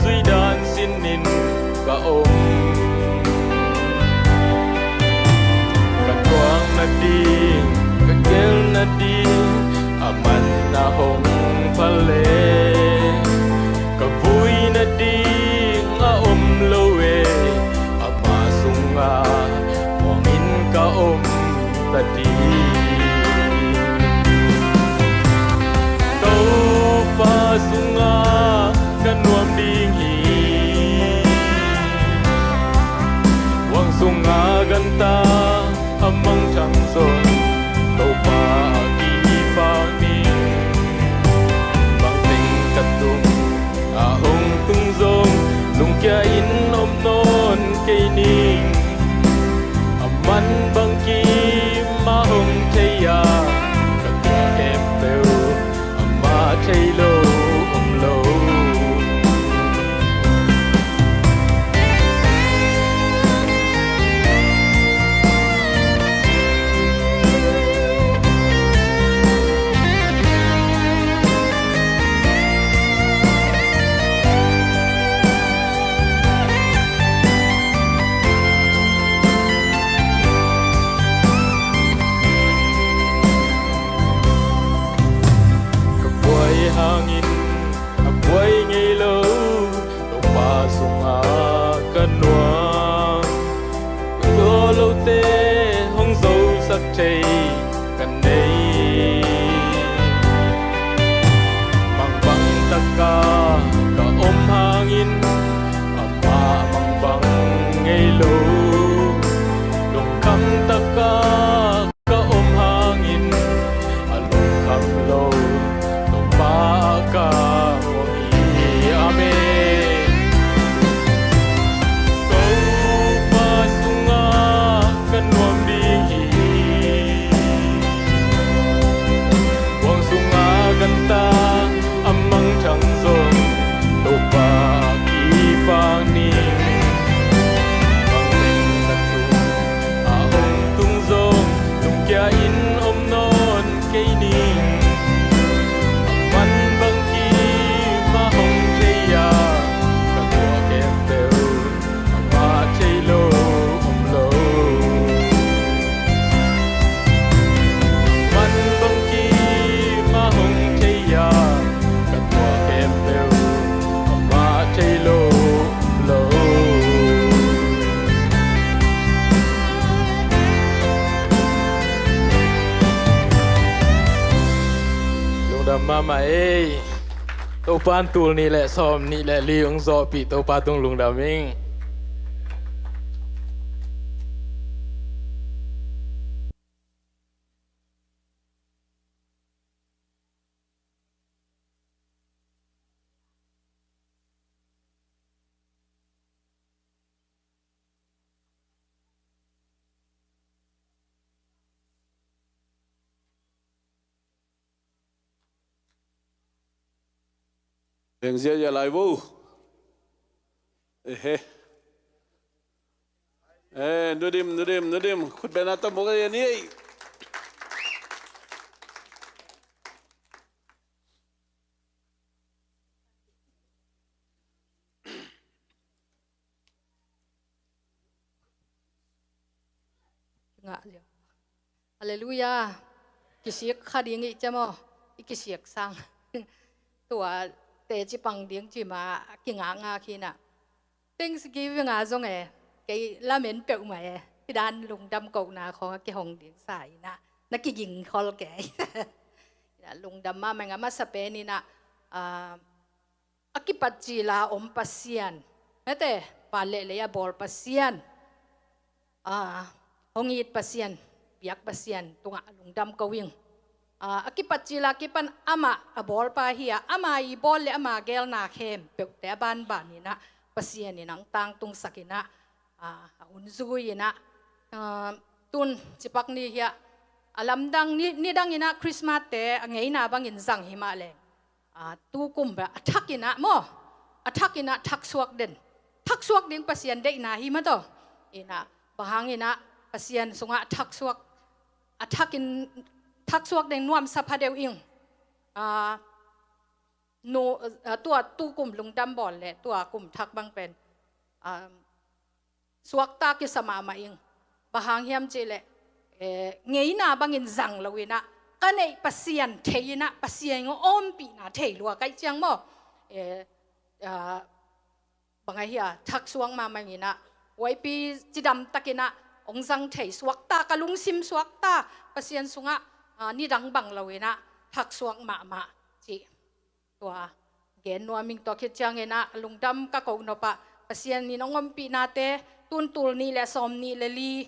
zuidan sinin ka om. Ka tuak nading, ka gelh nading a man a hong phal e, ka vui nading a om lo e, ama sungah muangin ka om ta ding. Topa sungah ka nuam ding hi. Huang sungah ganta a mangthang zong, Hangin a buai ngei lo Topa sungah ka nuam. Ka tua lote hong zosak thei ka nei. Mangbang taka ka om hangin amah mangbang ngei lo. Lungkham taka ka om hangin a lungkham lo Topa ka muang hi. Amen. Topa sungah ka nuam ding hi. Huang sungah ganta a mangthang zong Topa kipak ning. Bang ning na tung a hong tung zong lungkia in om nawn kei ning. Man bang kim a hong thei a ka tuah khempeuh amah thei lo om lo. Man bang kim a hong thei a ka tuah khempeuh amah thei lo om lo. Lungdam mahmah ei. Topa in tul nih le sawm nih le li hong zawhpih Topa tung lungdam ing. Beng ziazia lai vo. Ehe. Eh, Nudim, Nudim, Nudim. Khut beng a tawh muk a ni ei. Ngah zia. Halleluiah. Kisik kha ding i ciam aw. I kisik sang. Tua teci pang ding ci ma kingakngak hi na. Thanksgiving a zong e. Kei lamen peuhmah e. Hih dan lungdam kohna khawng a kihong ding sa i na. Na kiging khol kei. Lungdam mahmah ing a, masa pen i na. Ah, a kipat cila om Pasian, mete, van le lei a bawl Pasian, a, hong it Pasian, biak Pasian tungah lungdam ko ing. A, a kipat cila kipan amah a bawlpa hi a, ama i bawl le ama geelna khempeuhte a banban i na Pasian in hong tangtungsak i na, a, a hun zui i na, a, tun cipak ni hi a, a lamdang ni, nidang i na Christmas te a ngeina bangin zang hi mah leng. A, tu kum bel a thak i na maw, a thak i na thaksuak den. Thaksuak ding Pasian deihna hi mah tawh. I na, bang hang i na Pasian sungah thaksuak, a thak in thaksuak ding nuamsa pha deuh ing. A, nu, a, tua tu kum lungdam bawl le tua kum thak bang pen, a, suakta kisa mahmah ing. Bang hang hiam cih leh, eh, ngeina bangin zang lo i na, ka neih Pasian thei i na, Pasian in hong ompihna thei lua ka hih ciang maw. Eh, ah, bang a hi a, thaksuak mahmah i na, huaipi cidam tak i na, hong zang thei suakta, ka lungsim suakta, Pasian sungah, ah, nidang bang lo i na, thaksuak mahmah cih. Tua gen nuam ing. Tua khit ciangin ah lungdam ka ko nop ah Pasian in hong ompihnate tun tul nih le sawm nih le li,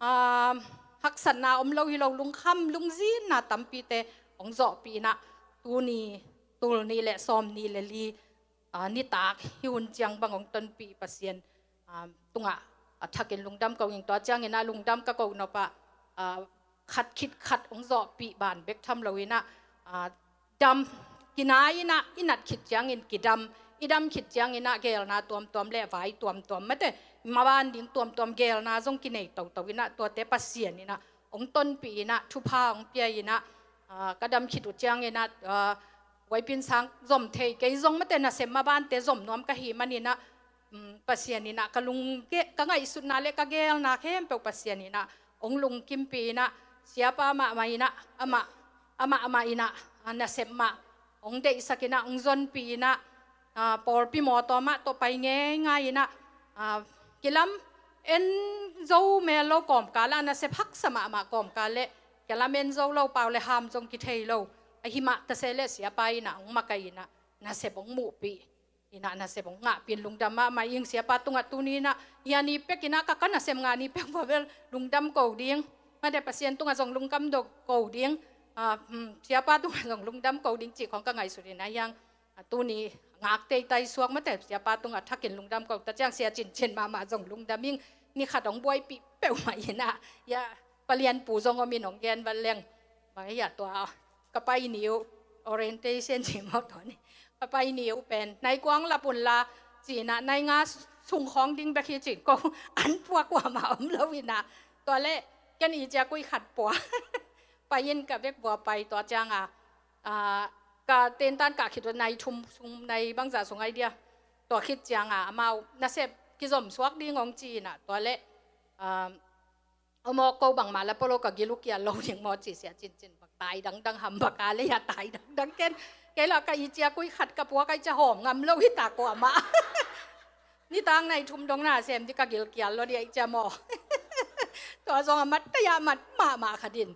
um, haksatna om lo hi lo, lungkham lungzinna tampite hong zawhpih in ah tuni tul nih le sawm nih le li, ah, nitak hih hun ciang bang hong tonpih Pasian, ah, tungah a thakin lungdam ko ing. Tua ciangin ah lungdam ka ko nop ah, ah, khat khit khat hong zawhpih ban bek tham lo in ah, ah, dam, kinai in ah i nat khit ciangin kidam, i dam khit ciangin ah geelna tuamtuam le vai tuamtuam, mate, maban ding tuamtuam geelna zong kinei toto in ah tuate Pasian in ah hong tonpih in ah thupha hong pia in ah, ah, ka dam khit uh ciangin ah, ah, huaipin sang zom thei kei zong, mate, nasem mabante zom nuam ka hih manin ah, um, Pasian in ah ka lungge-, ka ngaihsutna le ka geelna khempeuh Pasian in ah hong lungkimpih in ah, siapa mahmah in ah, amah, amah, amah in ah, ah, nasep mah, hong deihsak in ah, hong zonpih in ah, ah, pawlpi mawtaw mah tawh pai ngeingai in ah, ah, kilam en zo mel lo kawmkal ah nasep haksa mahmah kawmkal leh kilam en zo lo, pau le ham zong kithei lo. Ahi mah ta se leh siapa in ah hong makaih in ah nasep hong muhpih in ah nasep hong ngahpih in lungdam mahmah ing. Siapa tungah tuni in ah, hia ni pek in ah ka, ka nasem ngah ni pek vua bel lungdam ko ding. Mate, Pasian tungah zong lungdam ko ding. Ah, hmm, siapa tungah zong lungdam ko ding cih khawng ka ngaihsut in ah hiang. Ah, tuni ngak teitai suak mate, siapa tungah thakin lungdam ko ta ciang Sia Cincin mahmah zong lungdam ing. Ni khat hong buaipih peuhmah in ah, ya, Palianpu zong om in hong gen vat leng. Bang hiah tua ka pai ni uh, orientation ci maw tua ni. Ka pai ni uh pen nai kua hong lap un la, ci in ah nai nga sung khawng ding bek hi ci ko, an pua kuamah om lo in ah. Tua leh ken i ciakui khat pua pai in ka vek vua pai, tua ciang a, ah, ka tentan kah khit uh nai thum sung, nai bangzah sung ai dia. Tua khit ciang a amau nasep kizom suak ding hong ci in ah, tua leh, ah, Amaw, ko bangmah la polo ka gil uh kial lo ding maw ci, Sia Cincin bang tai dangdang ham bang a lei a tai dangdang ken. Kei la ka i ciakui khat ka pua ka i cia hawm ngam lo hi ta kuamah. Nitang nai thum dong na sem di ka gil kial lo di a i cia maw. Tua zong a mat ta ya mat mahmah kha din.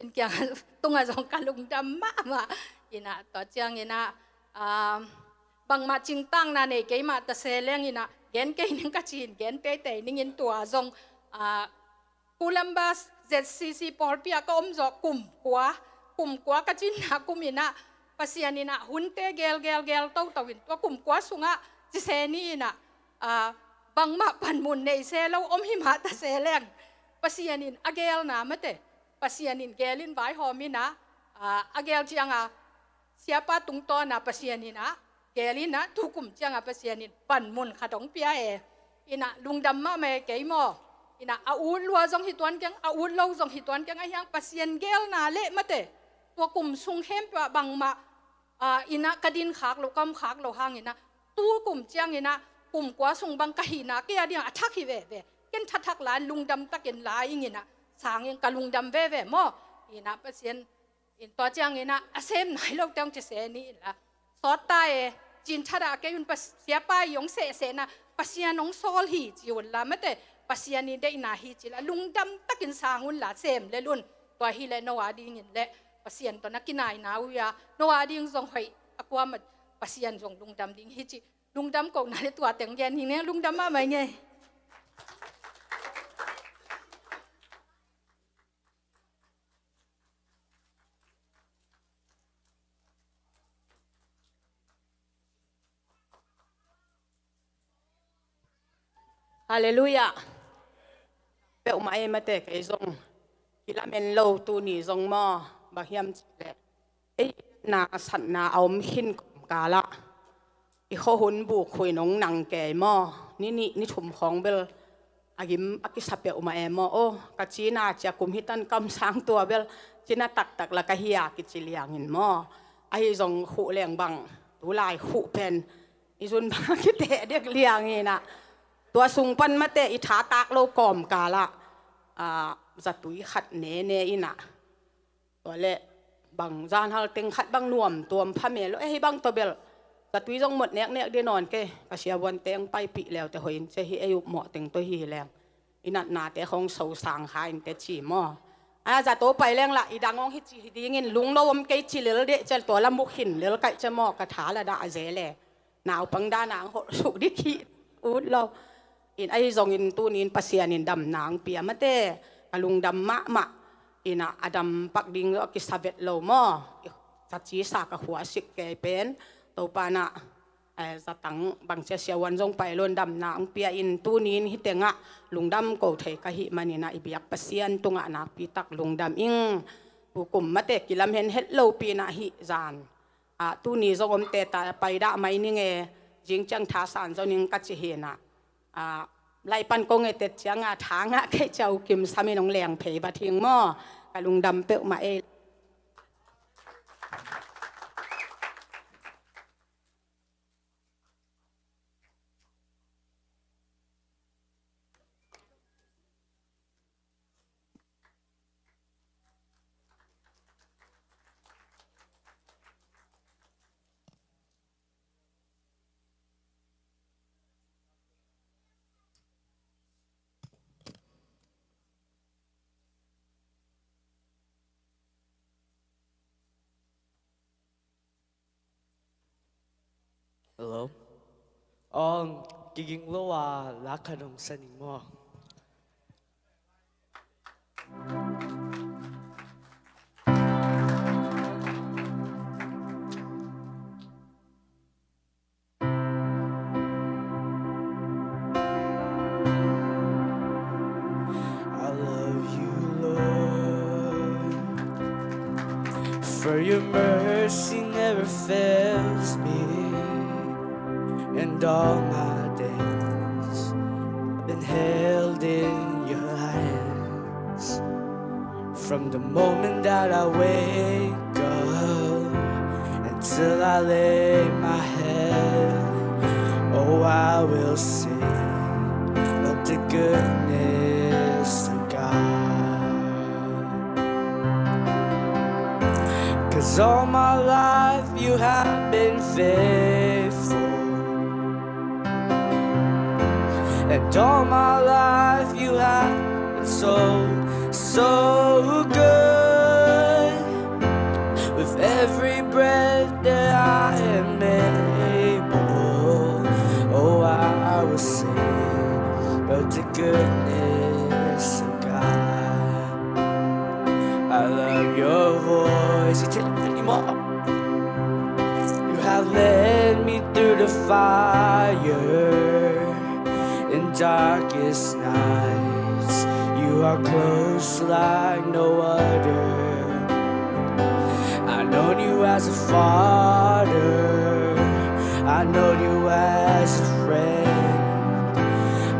En kiang tungah zong ka lungdam mahmah. In ah tua ciang in ah, ah, bangmah cingtang na nei kei mah ta se leng in ah gen kei ning ka ci in gen teitei ning in tua zong, ah, Kulamba Z C C pawlpi ah ka om zawh kum kua, kum kua ka cinna kum in ah Pasian in ah hunte gel gel gel toto in tua kum kua sungah ci se ni in ah, ah, bangmah panmun nei se lo om hi mah ta se leng Pasian in a gelna mate, Pasian in gel in vaihawm in ah, ah, a gel ciang a siapa tungtawn a Pasian in ah gel in ah tukum ciang a Pasian in panmun khat hong pia e. In ah lungdam mahmah e kei maw. In ah a ut lua zong hi tuan keng, a ut lo zong hi tuan keng, a hiang Pasian gelna leh mate tua kum sung khempeuh ah bangmah, ah, in ah ka din khak lo, ka om khak lo hang in ah tukum ciang in ah kum kua sung bang ka hihna kei a ding a thak hi veve. Ken thathak la in lungdam takin la ing in ah sang in ka lungdam veve maw. In ah Pasian in tua ciang in ah a sem nai lo teng ci se ni in la. Sawt ta e, cin thadah kei un, siapa i hong sehsehna Pasian hong sawl hi ci un la mate, Pasian i deihna hi ci la lungdam takin sang un la sem lel un. Tua hi leh no a ding in leh Pasian tawh na kinaina uh a, no a ding zong hoih a kuamah Pasian zong lungdam ding hi ci. Lungdam kohna leh tua teng gen hi neng, lungdam mahmah ing e. Halleluiah. Peuhmah e mate, kei zong kilamen lo tuni zong maw, bang hiam cih leh ei na satna a om khin kawmkal ah i khuahun buk khuin hong nang kei maw, ni nih ni thum khawng bel a gim a kisa peuhmah e maw. Aw, ka cina cia kum hi tan kamsang tua bel cina taktak la ka hi a kici liangin maw. Ahi zong khuh leng bang tulai khuh pen i zun bang a kiteh dek liangin ah tua sung pan mate i tha tak lo kawmkal ah, ah, zatui khat nene in ah tua leh bang zanhal teng khat bang nuam tuam pha mel lo, eh, hi bang tawh bel zatui zong mot neknek dih nawn kei, ka siavuan teng paipih leute hoih in cia hi ei upmawh teng tawh hi hi leng i natnate khawng sosang kha in te ci maw. A zato pai leng lah i dang hong hi ci hi dingin lungno om kei ci lel deh cia tua la mukhin lel kaih cia maw, ka tha la dah a ze le. Naupang dan a ang holh suk dih khih ut lo. In ahi zongin tuni in Pasian in damna ang pia mate, ka lungdam mahmah. In ah a dam pak ding a kisa vet lo maw. Ka cisa ka khua sik kei pen Topa na, eh, zatang bang cia siavuan zong pai lo in damna ang pia in tuni in hi tengah lungdam ko thei ka hih manin ah i biak Pasian tungah nakpi tak lungdam ing. Tukum mate kilam hen het lopi in ah hih zan ah tuni zong om teta pai dah mai ning e, zing ciang tha san zo ning ka ci hi in ah, ah, lai pan kong e tet ciang ah tha ngah kei cia U Kim Sam in hong leng phei vat hing maw. Ka lungdam peuhmah e. Hello. Aw, kiging lo a la khat hong sa ning maw? I love you, Lord, for your mercy never fails me, and all my days been held in your hands. From the moment that I wake up until I lay my head, oh, I will sing of the goodness of God. 'Cause all my life you have been faithful. And all my life you have been so, so good. With every breath that I am able, oh, I will sing of the goodness of God. I love your voice. You take it anymore. You have led me through the fire in darkest nights. You are close like no other. I known you as a father. I known you as a friend.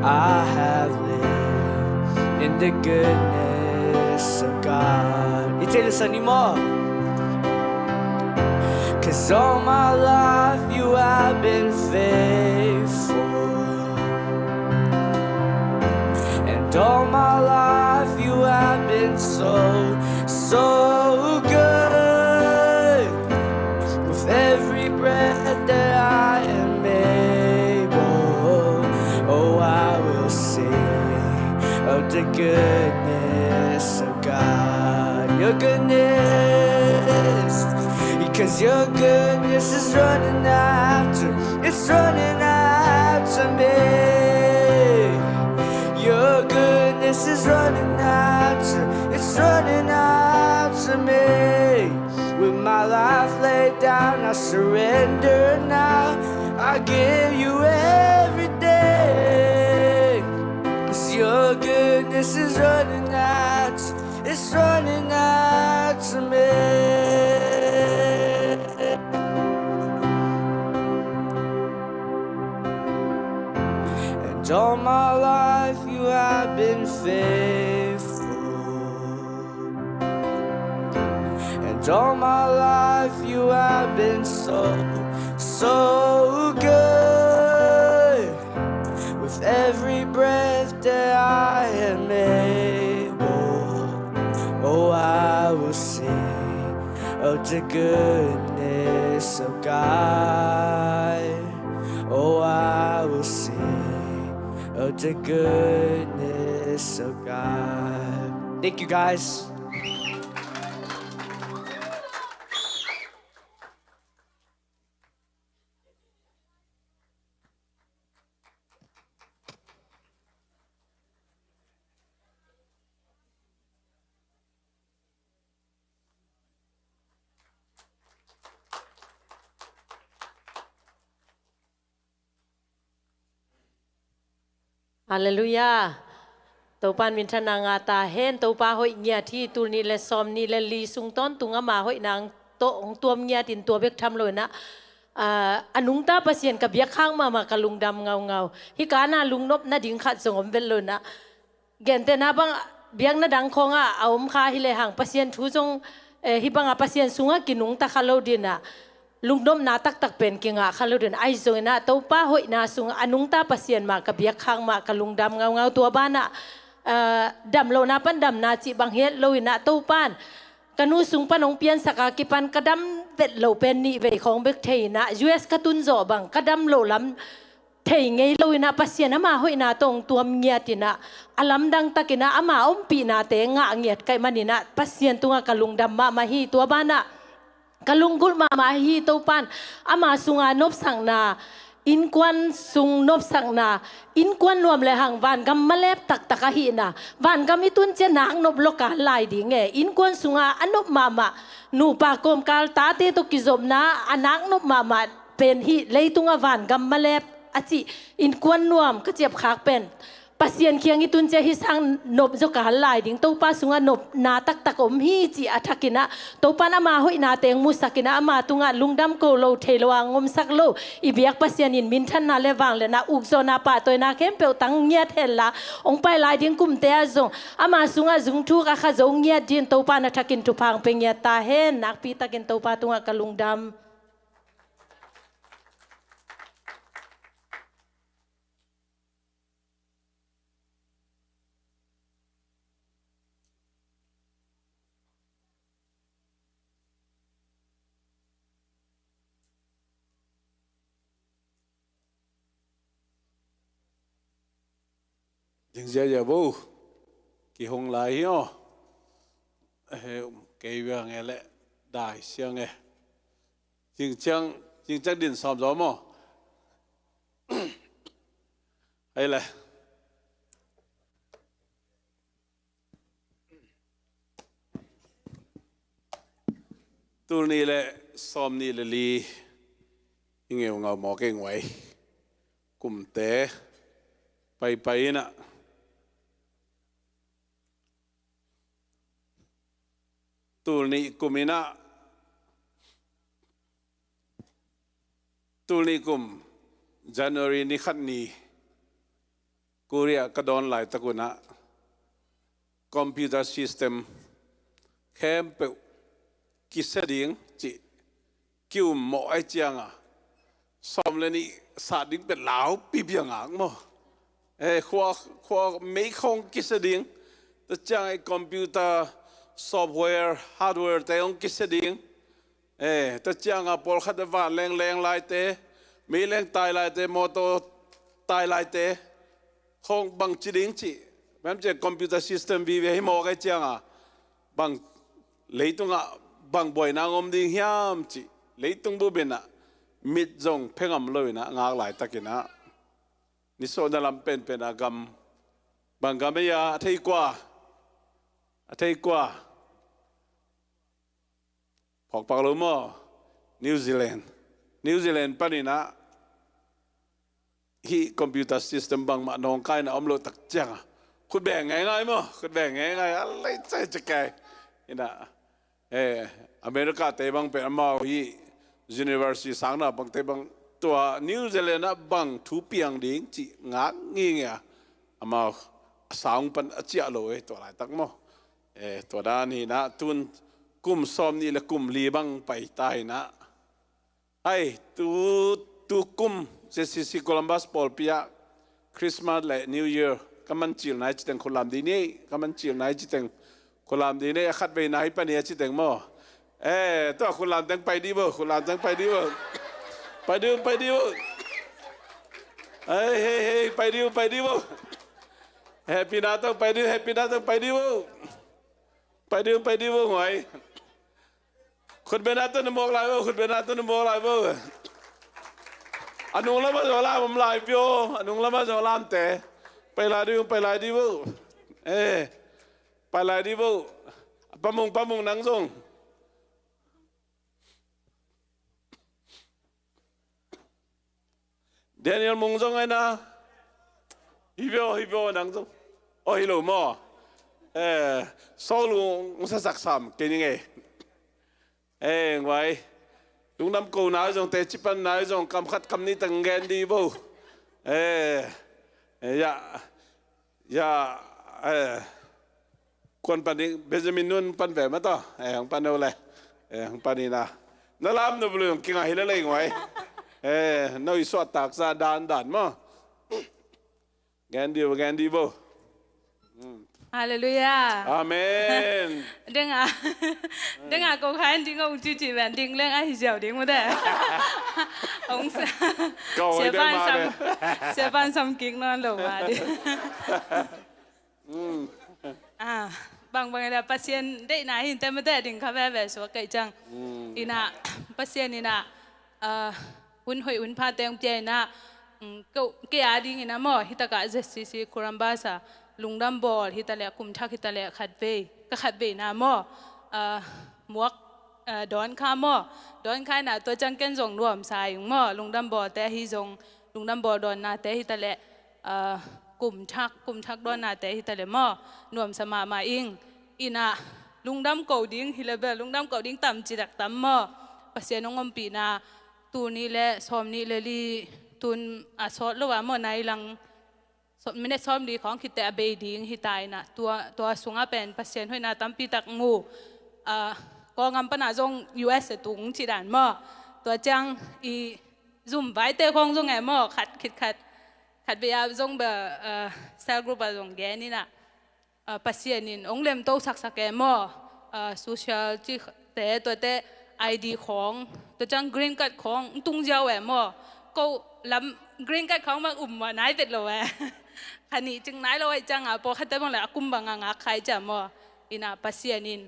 I have lived in the goodness of God. Itse listen anymore. 'Cause all my life you have been faithful. And all my life you have been so, so good. With every breath that I am able, oh, I will sing of the goodness of God. Your goodness, because your goodness is running after, it's running after me. Your goodness is running after, it's running after me. With my life laid down, I surrender now. I give you everything. 'Cause your goodness is running out, it's running out to me. And all my life you have been faithful. And all my life you have been so, so good. With every breath that I am able, oh, I will sing of the goodness of God. Oh, I will sing of the goodness of God. Thank you, guys. Halleluiah. Topa in minthanna ngah ta hen. Topa hoih ngiat hi. Tul nih le sawm nih le li sung tawntung ama hoihna tawh hong tuam ngiatin tua bek tham lo inah, ah, a nungta Pasian ka biak khak mahmah, ka lungdam ngaungau. Hih ka ana lungnopna ding khat zong om vet lo inah, gentehna bang biakna dang khawngah a om kha hi lehang Pasian thu zong, eh, hih bangah Pasian sungah kinungta kha lo dinah, lungnopna taktak pen kingah kha lo dinah, ahi zonginah Topa hoihna sungah a nungta Pasian mah ka biak khak mah, ka lungdam ngaungau. Tua banah, eh, damlohna pan damna cih bang hi het lo inah Topa in ka nu sung pan hong piansak a kipan ka dam vet loh pen nih vei khawng bek thei inah, U S ka tun zawh bang ka dam loh lam thei ngei lo inah Pasian ama hoihna tawh hong tuam ngiat inah, a lamdang tak inah ama ompihnate ngah ngiat ka hih man inah Pasian tungah ka lungdam mahmah hi. Tua banah Ka lunggulh mahmah hi. Topan ama sunga nopsakna, innkuan sung nopsakna, innkuan nuam le hang vangam malep taktak ahihna, vangam i tun ciang nak nop lo kal lai ding e. Innkuan sunga a nop mahmah nupa kawmkal tate tawh kizopna a nak nop mahmah pen hi leitunga vangam malep a cih innkuan nuam ka ciapkhak pen Pasian kiang i tun ciang hih sang nop zaw kal lai ding, Topa sungah nopna taktak om hi cih a thakin ah, Topa in ama hoihna teng musak in ah, ama tungah lungdam ko lo thei lo a ngomsak lo i biak Pasian in minthanna le vangliatna, ukzawhna, pahtawina khempeuh tang ngiat henla, hong pai lai ding kumte ah zong ama sungah zungthuk a kha zo ngiat dingin Topa in a thakin thupha hong pia ngiat ta hen. Nakpi takin Topa tungah ka lungdam. Ding ziazia bo, kihong lai hi aw. Eh, kei veng e le dai siang e. Cingciang, cingciang din sawm zaw maw? Hei le. Tul nih le sawm nih le li i ngeungau mawk ei nguai. Kumte paipai inah, tul nih kum inah, tul nih kum January ni khat ni Korea ka dawn laitak unah computer system khempeuh kisia ding cih ki-um mawh ai cianga, sawm le nih sat ding pet laupi piangak maw? Eh, khua, khua meikhong kisia ding. Tua cianga i computer software, hardware te hong kisia ding. Eh, tua cianga pawlkhat a van leng leng laite, mei leng tai laite, mawtaw tai laite khong bang ci ding cih, bang ci computer system vive hi mawk ai cianga, bang leitungah bang buaina om ding hiam cih leitung bup inah mit zong phe ngam lo inah ngak laitakinah, nisuahna lam penpen a gam, bang gam ei a, a thei kua, a thei kua? Phawkpak lo maw? New Zealand. New Zealand paninah hih computer system bangmah nawngkaina om loh tak cianga khut beng ngeingai maw? Khut beng ngeingai a lei cai cikai. Inah, eh, America te bang pen amau hih university sangna bangte bang tua New Zealand ah bang thu piang ding cih ngak ngingei a, amau a sang pan a ciah lo eh, tua laitak maw? Eh, tua dan hinah tun kum sawm nih le kum li bang pai ta hinah. Hai, tu, tu kum Z C C Columbus pawlpi ah Christmas le New Year ka man cil nai citeng khutlam dih ni, ka man cil nai citeng khutlam dih ni, a khat vei nai pani a citeng maw? Eh, tua khutlam teng pai dih bo, khutlam teng pai dih bo. Pai dih, pai dih bo. Hei, hei, hei, pai dih, pai dih bo. Happy na teng pai dih, happy na teng pai dih bo. Pai dih, pai dih bo, nguai. Khutbetna tawh na muak lai bo, khutbetna tawh na muak lai bo. A nung lamah zong lam om lai pio, a nung lamah zong lamte. Pai lai dih, pai lai dih bo. Eh, pai lai dih bo. Pamung, pamung nang zong. Daniel Mung zong ai na. Hi veo, hi veo nang zong. Oh, hi lo maw? Eh, Saul ung sasak sam kei ning ei. Eh, nguai. Lungdam ko nai zong te cipan nai zong kam khat kam nih tang gen dih bo. Eh, eh, ya. Ya, eh, kuan pan ding, Benjamin nun pan ve mah tawh, eh, hong pan uh le, eh, hong pan ina. Na lam na bulu hong kinga hi le lei nguai. Eh, no i suah taksa dan dan maw. Gen dih bo, gen dih bo. Halleluiah. Amen. Denga, denga ko khain ding ong cici ven ding leng a hi ziau ding mu de. Ong se. Ko oi siapa deng ma sam, de. Siapa sam kik non lo ma de. Mm. Ah. bangbang ina Pasian deihna hi inteh mate, ding kha veve suak kei ciang. Ina Pasian ina, ah, hun hoih hun pha teng pia ina, mm, ko, kei a ding ina maw, hi takah Z C C Kurambasa lungdam bawl hi ta leh, kum thak hi ta leh khat vei, ka khat veina maw, ah, muak, ah, dawn kha maw, dawn kha ina tua ciang ken zong nuamsa ing maw, lungdam bawlte hi zong, lungdam bawl dawnnate hi ta leh, ah, kum thak, kum thak dawnnate hi ta leh maw, nuamsa mahmah ing. Ina lungdam ko ding hi leh bel, lungdam ko ding tam ci dak tam maw, Pasian hong ompihna, tul nih le sawm nih le li, tun a sawt lo a maw, nai lang, so, minute sawm li khawng khit teh a bei ding hi ta ina, tua, tua sungah pen Pasian hoihna tampi tak mu. Ah, Kawlgam pana zong U S a tung ci dan maw, tua ciang i zum vaite khawng zong e maw, khat khit khat, khat vei a zong bel, ah, cell group a zong gen ina, ah, Pasian in hong lemto saksak e maw, ah, social cite, tuate I D khawng, tua ciang green card khawng hong tung ziau e maw. Ko lam green card khawng bang um mah nai vet lo e. Kha nih cing nai lo ahih cianga pawlkhatte bang le a kum banga ngak kha ahih ciang maw. Ina Pasian in,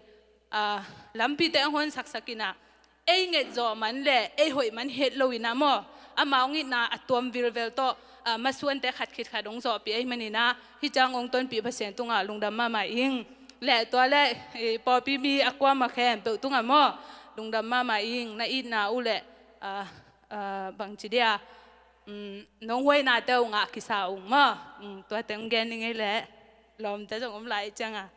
ah, lampite hong hon saksak ina, ei nget zawh man le ei hoih man het lo ina maw, amau hong itna a tuam vilvel tawh, ah, masuante khat khit khat hong zawhpih ahih man ina, hih ciang hong tonpih Pasian tungah lungdam mahmah ing. Le tua le, eh, pawlpi mi a kuamah khempeuh tungah maw, lungdam mahmah ing. Na itna uh le, ah, ah, bangci dia, mm, nong huainate uh ngah kisa ung maw. Mm, tua teng gen ning ei le, lawmte zong om lai cianga.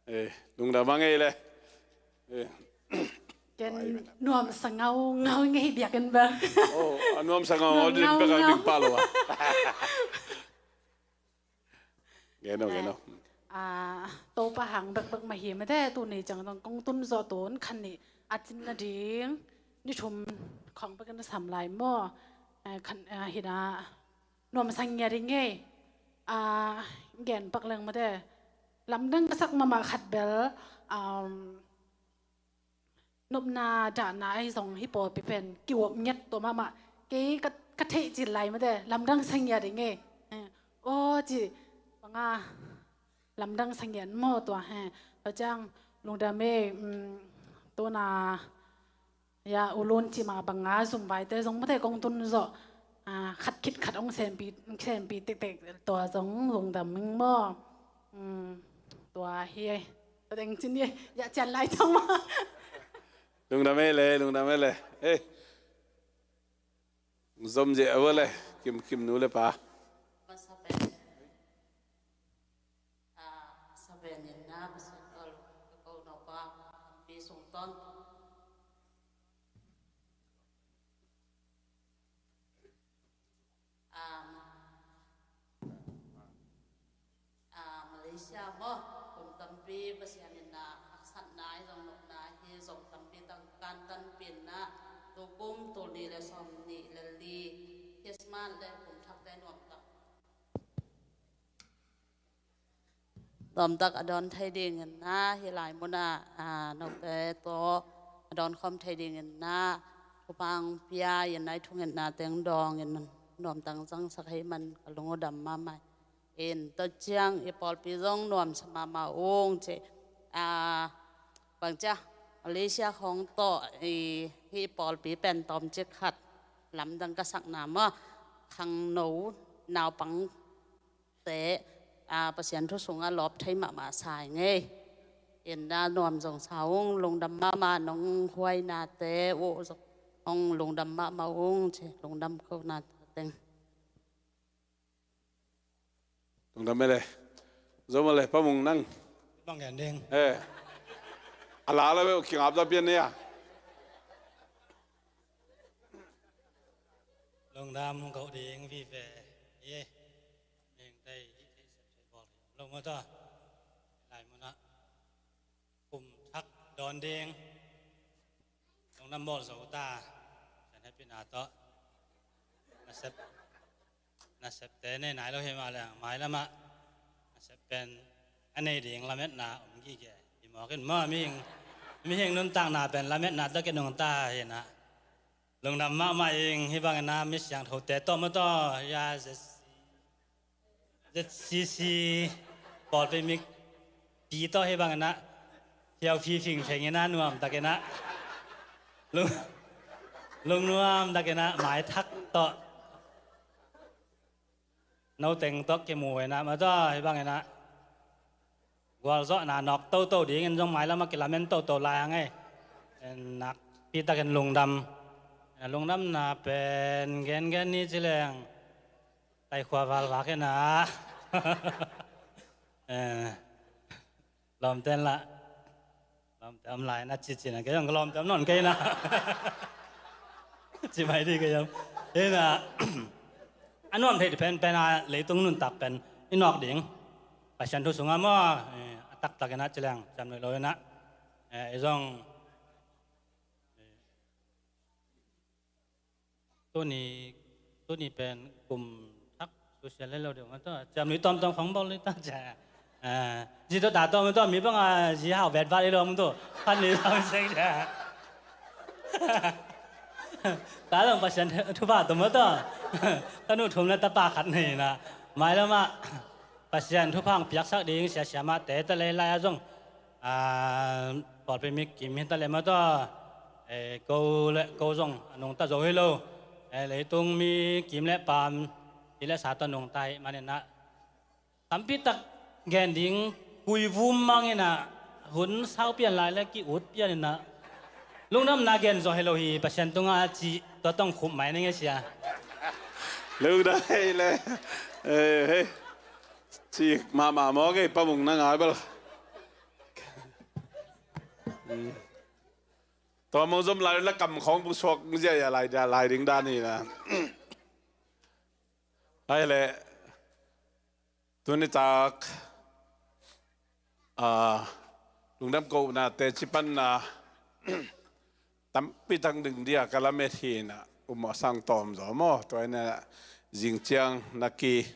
Eh, lungdam a ngei le. Eh. Ken nuamsa ngaungau ngei biakinn bel. Oh, a nuamsa ngaungau din bek a ding pah lo a. Gen o, gen o. Ah, Topa hang bekbek mah hi mate, tuni ciang dong kong tun zawh tun khan nih a cin nading ni thum khawng bekin a sam lai maw. Eh, khan, ah, hi na nuamsa ngiat i ngei. Ah, gen pak leng mate. Lamdang ka sak mahmah khat bel, um, nopna dahna ahi zong hih pawlpi pen kiuap ngiat tua mahmah. Kei ka, ka theih cil lai mate, lamdang sa ngiat i ngei. Eh, aw ci banga lamdang sa ngiat maw tua he. Tua ciang lungdam e, um, tuna ya, u Lun cih mah banga zum vaite zong mate kong tun zawh. Ah, khat khit khat hong sempi, sempi tektek tua zong lungdam ing maw. Um, tua hi, tua deng cin hi, ya cian lai cang maw. Lungdam e le, lungdam e le. Eh. Zom zia a va le, Kim, Kim nu le pa. Ah, sapen in na, Pasian tawh ka ko no pa, pi sung ton. Ah, ah, Malaysia maw, kum tampi Pasian in na haksatna ahi zong nopna ahi zong tampi tang kantan pin na, tukum tul nih le sawm nih le li, Christmas le kum thakte nuam tak. Nuamtak a dawn thei dingin na, hih lai munah, ah, note tawh a dawn khawm thei dingin na, thupha pia in na, i thungetna teng dawngin nuamtak zangsak hei man ka lung uh dam mahmah. In tua ciang i pawlpi zong nuamsa mahmah ung ci. Ah, bangcia Malaysia khawng tawh i, hih pawlpi pen tawmcik khat lamdang ka sakna maw, khangno naupang te, ah, Pasian thu sungah lawp thei mahmah sa i ngei. In na nuam zong sa ung, lungdam mahmah nong huainate uh zong hong lungdam mahmah ung ci, lungdam ko na teng. Lungdam e le. Zom a le, Pa Mung nang. Bang gen ding. Eh. A la la ve, kingap da pian ne a. Lungdam ko ding vive. Ye. Meng tei hi thei sep thei bawl hi. Lungdam ta. Lai munah kum thak dawn ding. Lungdam bawl zo ta. Khen hehpihna tawh. Nasep, nasepte nei nai lo hi mah leh mailamah nasep pen a nei ding lametna om gige. I mawk in maw, mihing, mihing nuntakna pen lametna tawh kinungta hi na. Lungdam mahmah ing, hih bangin na mi siangthote tawh maw tawh, ya zesi. Z C C pawlpi mipi tawh hih bangin ah, hiau fifing phengin ah, nuamtakin ah, lung, lungnuamtakin ah, maithak tawh, noteng tawh kimu in ah, ma tawh hih bangin ah, gualzawhna nawk toto dingin zong mailam ah kilamen toto lai a ngei. Nakpitakin lungdam. Lungdamna pen gengen ni ci leng, taikhua valvak in ah. Eh, lawmte in lah, lawmte om lai na ci ci na, kei zong ka lawmte om nawn kei na. Ci mai di kei zong. Hi na, a nuam thei penpen a leitung nuntak pen i nawk ding Pasian thu sungah maw, eh, a taktakin ah ci leng, ciam nuih lo in ah, eh, i zong, eh, tuni, tuni pen kum thak social hilo deuh ma tawh, ciam nuih tawmtawm khong bawl ni ta cia. Ah, zi tawh ta tawm tawh mi bang a zi hau vetvat i lo mung tawh, khan ni tawm seng cia. Ta zong Pasian thupha tawm ma tawh, ka nu thum le tapa khat nei na, mailam ah Pasian thupha hong piaksak ding sia siamahte ta lei lai a zong, ah, pawlpi mi kim hi ta leh ma tawh, eh, ko le ko zong a nungta zo hi lo. Eh, leitung mi kim le paam, ti le sa tawh nungta hi manin ah, tampitak gen ding kuivum mangin ah, hun sau pian lai le ki-ut pian in ah, lungdamna gen zaw hi lo hi, Pasian tungah ci tua tawh khup mai ning e sia. Lungdam hi le. Eh, hei. Ci mahmah maw, kei pamung na ngai bal. Tua mong zom lai la kam khong bung suak ziah lai dia lai ding dan hi na. Ai le, tuni tak, ah, lungdam kohna teci panna tampi tak ding dia ka lamet hi na, um a sang tawm zaw maw, tua hi na zing ciang na ki,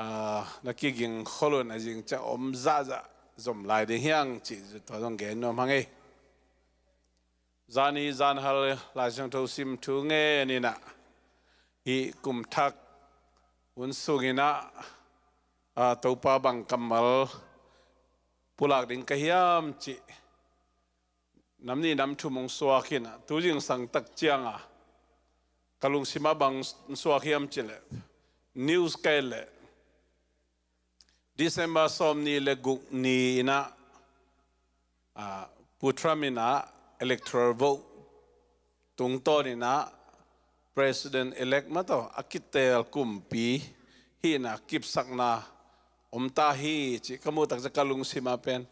ah, na kiging kholun a zing ciang om zahzah zom lai ding hiang ci tua zong gen nuam hang ei. Zani zanhal Lai Siangtho sim thu ngen in ah, hih kum thak hun sungin ah, ah, Topa bang kammal pulak ding ka hiam cih nam nih nam thum hong suak in ah, tu zingsang tak ciang a ka lungsim ah bang suak hiam cih leh, news ka et leh, December sawm nih le guk ni in ah, ah, Pu Trump in ah electoral vote tungtawn in ah President elect ma tawh a kiteel kumpi hih na kipsakna om ta hi cih ka muh tak ciang ka lungsim ah pen,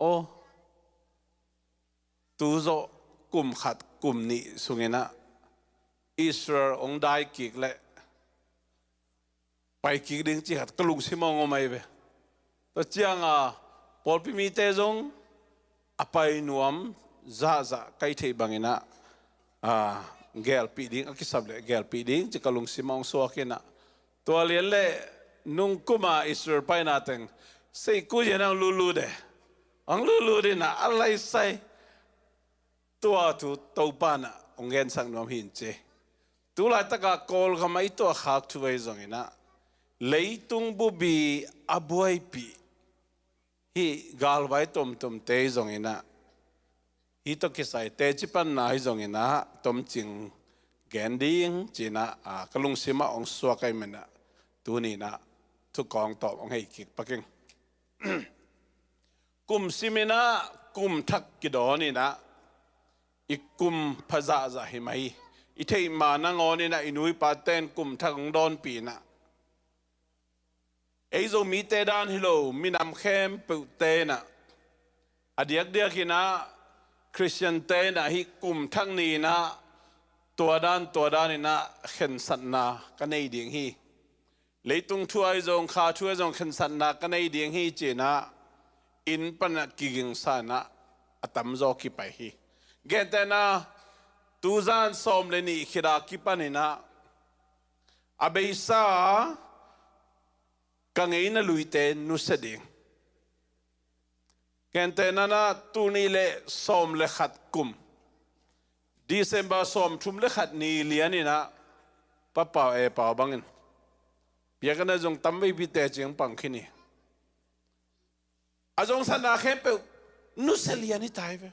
aw, tu zawh kum khat kum nih sungin ah Israel hong dai kik leh pai kik ding cih khat ka lungsim ah hong om ahi ve. Tua ciang a pawlpi mite zong a pai nuam zahzah ka hih theih bangin ah, ah, gelpih ding, a kisap leh gelpih ding cih ka lungsim ah hong suak in ah, tua lian leh nung kum a Israel paina teng sei kua zian hong lutlut e, hong lutlut in ah a laisai. Tua thu Topa in ah hong gensak nuam hi in ci. Tu laitak a Kawlgam ah i tuahkhak thu ahi zongin ah, leitung bubi a buaipih hih galvai tomtomte ahi zongin ah, hih tawh kisai teci panna ahi zongin ah tomcing gen ding ci in ah, a, ka lungsim ah hong suak ahih manin ah, tuni in ah thukawng tawm hong hei kik pak ing. Kum sim in ah, kum thak kidawn in ah, i kum pha zahzah hi mah hi. I theih ma nangawn in ah, i nu i pate'n kum thak hong dawnpih in ah, ei Zomite dan hi lo, minam khempeuhte in ah, a diakdiak in ah, Khristiante in ah hih kum thak ni in ah, tua dan, tua dan in ah khensatna ka nei ding hi. Leitung thu ahi zong, kha thu ahi zong khensatna ka nei ding hi ci in ah, inn pan ah kigingsa in ah a tamzaw kipai hi. Gentehna, tuzan sawm le nih khit a kipan in ah, a beisa ka ngeina luite nusia ding. Gentehna in ah, tul nih le sawm le khat kum, December sawm thum le khat ni lian in ah, Pa Pau E Pau bangin Biakinn ah zong tamveipi teci hong pang khin hi. A zongsatna khempeuh nusia lian hi ta hi ve.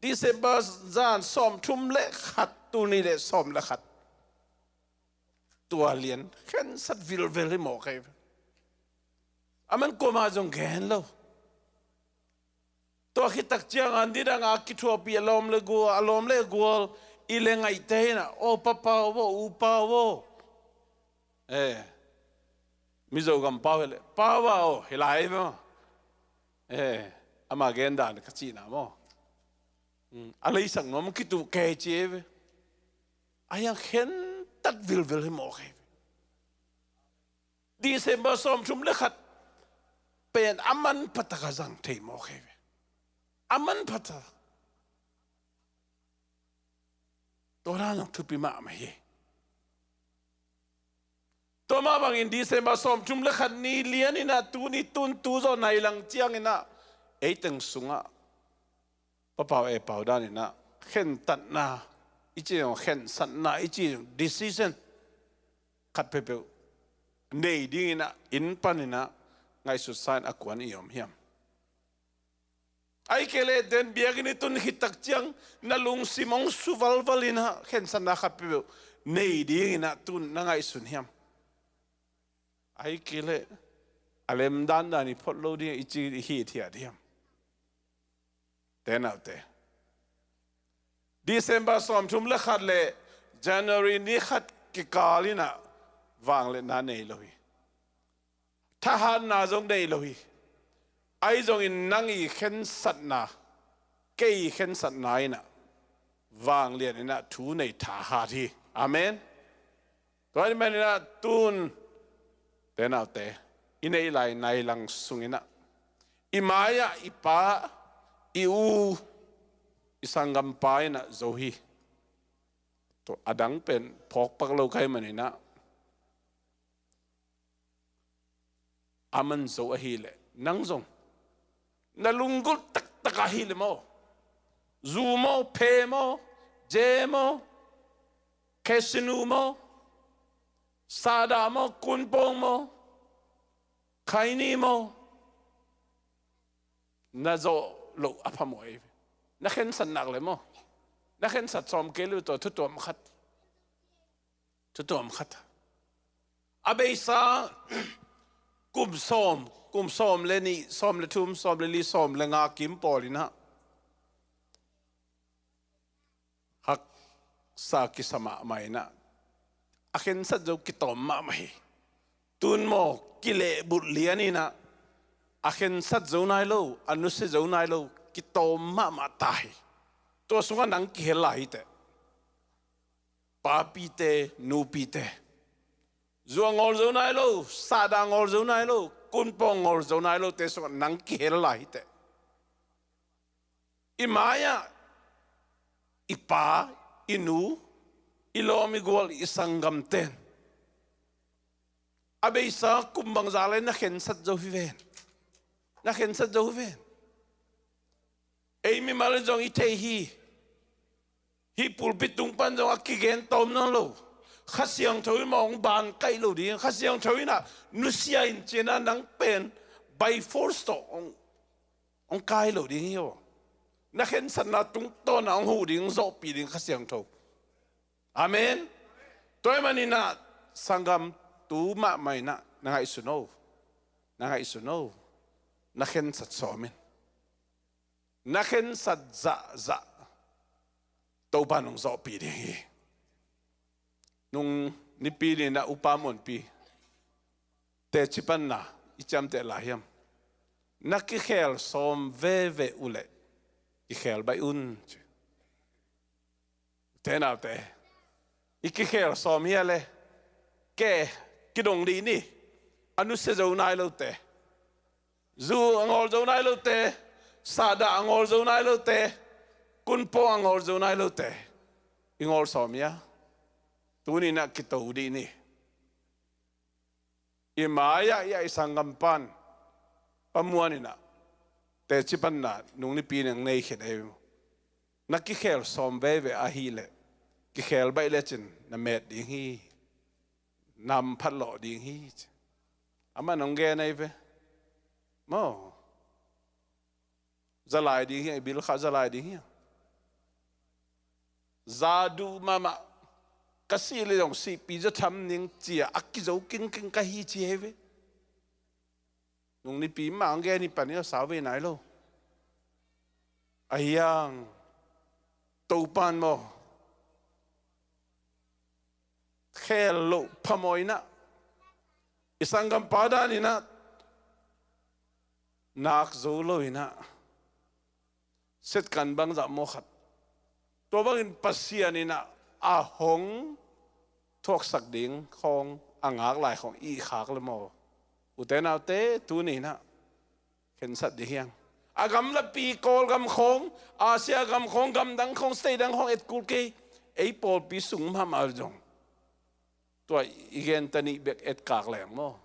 December zan sawmthum le khat, tul nih le sawm le khat. Tua lian khensat vilvel hi mawk hi ve. A man kuamah zong gen lo. Tua khit tak ciangin nidang a kithuahpih a lawm le gual, a lawm le gual i le ngaihte in ah, "Aw, Pa Pau aw, U Pau aw." Eh, Mizo gam pau hi leh, "Pau aw," hi lai maw. Eh, ama gen dan ka cihna maw. Hmm, a leisak nuam kituh kei ci hi ve. A hiang khentat vilvel hi mawk hi ve. December sawmthum le khat pen a manphatak a zang thei mawk hi ve. A manphatak. Tua dan zong thupi mahmah hi. Tua mah bangin December sawmthum le khat ni lian in ah, tuni tun tu zawh nai lang ciangin ah, ei teng sungah Pa Pau, E Pau dan in ah khentatna i ci zong, khensatna i ci zong, decision khat peuhpeuh nei dingin ah, inn panin ah ngaihsutsa in a kuan i om hiam? Ahih kei leh den biakinn i tun khit tak ciang na lungsim hong su valval in ah, khensatna khat peuhpeuh nei dingin ah tun na ngaihsun hiam? Ahih kei leh a lem dandan i phot lo ding i ci i hithiat hiam? Te naute, December sawmthum le khat le January ni khat kikal in ah vangliatna nei lo hi. Thahatna zong nei lo hi. Ahi zongin nang i khensatna, kei i khensatna in ah vanglian in ah thu nei thahat hi. Amen. Tua ahih manin ah tun, te naute, i neih lai nai lang sungin ah i mai-ah i pa, i u, i sanggampa in ah zo hi. Tua a dang pen phawk pak lo ka hih manin ah, a man zo ahih leh nang zong na lunggulh taktak ahih leh maw, zu maw, phe maw, je maw, casino maw, sahdah maw, kunpawng maw, khaini maw, na zawh loh a phamawh hi. Na khensat nak leh maw, na khensat sawm kei leh tua thu tuam khat. Thu tuam khat. A beisa kum sawm, kum sawm le nih, sawm le thum, sawm le li, sawm le nga kim pawl in ah haksa kisa mahmah in ah, a khensat zo kitawm mahmah hi. Tun maw, kilehbulh lian in ah, a khensat zo nai lo, a nusia zo nai lo, kitawm mahmah ta hi. Tua sungah nang kihel lai hi teh. Papite, nupite, zu a ngawl zo nai lo, sahdah a ngawl zo nai lo, kunpawng a ngawl zo nai lote sungah nang kihel lai hi teh. I mai-ah i pa, i nu, i lawm i gual, i sanggamten a beisa kum bangzah lai na khensat zo hi ven. Na khensat zo hi ven. Ei mimal in zong i thei hi. Hih pulpit tung pan zong a kigen tawm nawn lo. Kha Siangtho in mah hong ban kaih lo ding. Kha Siangtho in ah nusia in ci-in ah nang pen by force tawh hong, hong kai lo ding hi aw. Na khensatna tungtawn ah hong huh ding, hong zawhpih ding Kha Siangtho. Amen. Tua ahih manin ah sanggam, tu mahmah in ah na ngaihsun o. Na ngaihsun o. Na khensat sawm in. Na khensat zahzah Topa'n hong zawhpih ding hi. Nung Nipi ni-in ah Upa Muanpi teci panna i ciamteh lai hiam? Na kikhel sawm veve uh leh kikhel baih un, ci. Te naute, i kikhel sawm hi a leh, ke, kidong dih ni. A nusia zo nai lote, zu a ngawl zo nai lote, sahdah a ngawl zo nai lote, kunpawng a ngawl zo nai lote i ngawl sawm hi a, tuni-in ah kito dih ni. I mai-ah i, i sanggampa in, Pa Muan in ah teci panna nung Nipi ni-in hong nei khin ei. Na kikhel sawm veve ahih leh kikhel baih lecin na met ding hi. nam phat lawh ding hi ci. Amah nong gen ahi ve. Maw. Zalai ding hi, bil kha zalai ding hi. Za duh mahmah, ka sih le zong sihpi zaw tham ning cia a kizo kingking ka hi ci hi ve. Nung nipi mah ang gen hi pan hi a sau ve nai lo. A hiang Topan maw. Khel loh phamawh inah, i sanggampa dan inah nak zo lo inah, setkan bangzah maw khat. Tua bangin Pasian inah a hong thuaksak ding khawng a ngak lai khawng i khak le maw. Ute naute, tuni inah khensat dih hiang. A gamlapi Kawlgam khawng, Asia gam khawng, gamdang khawng, state dang khawng etkul kei, ei pawlpi sung mahmah zong tua i genta nih bek etkak leng maw.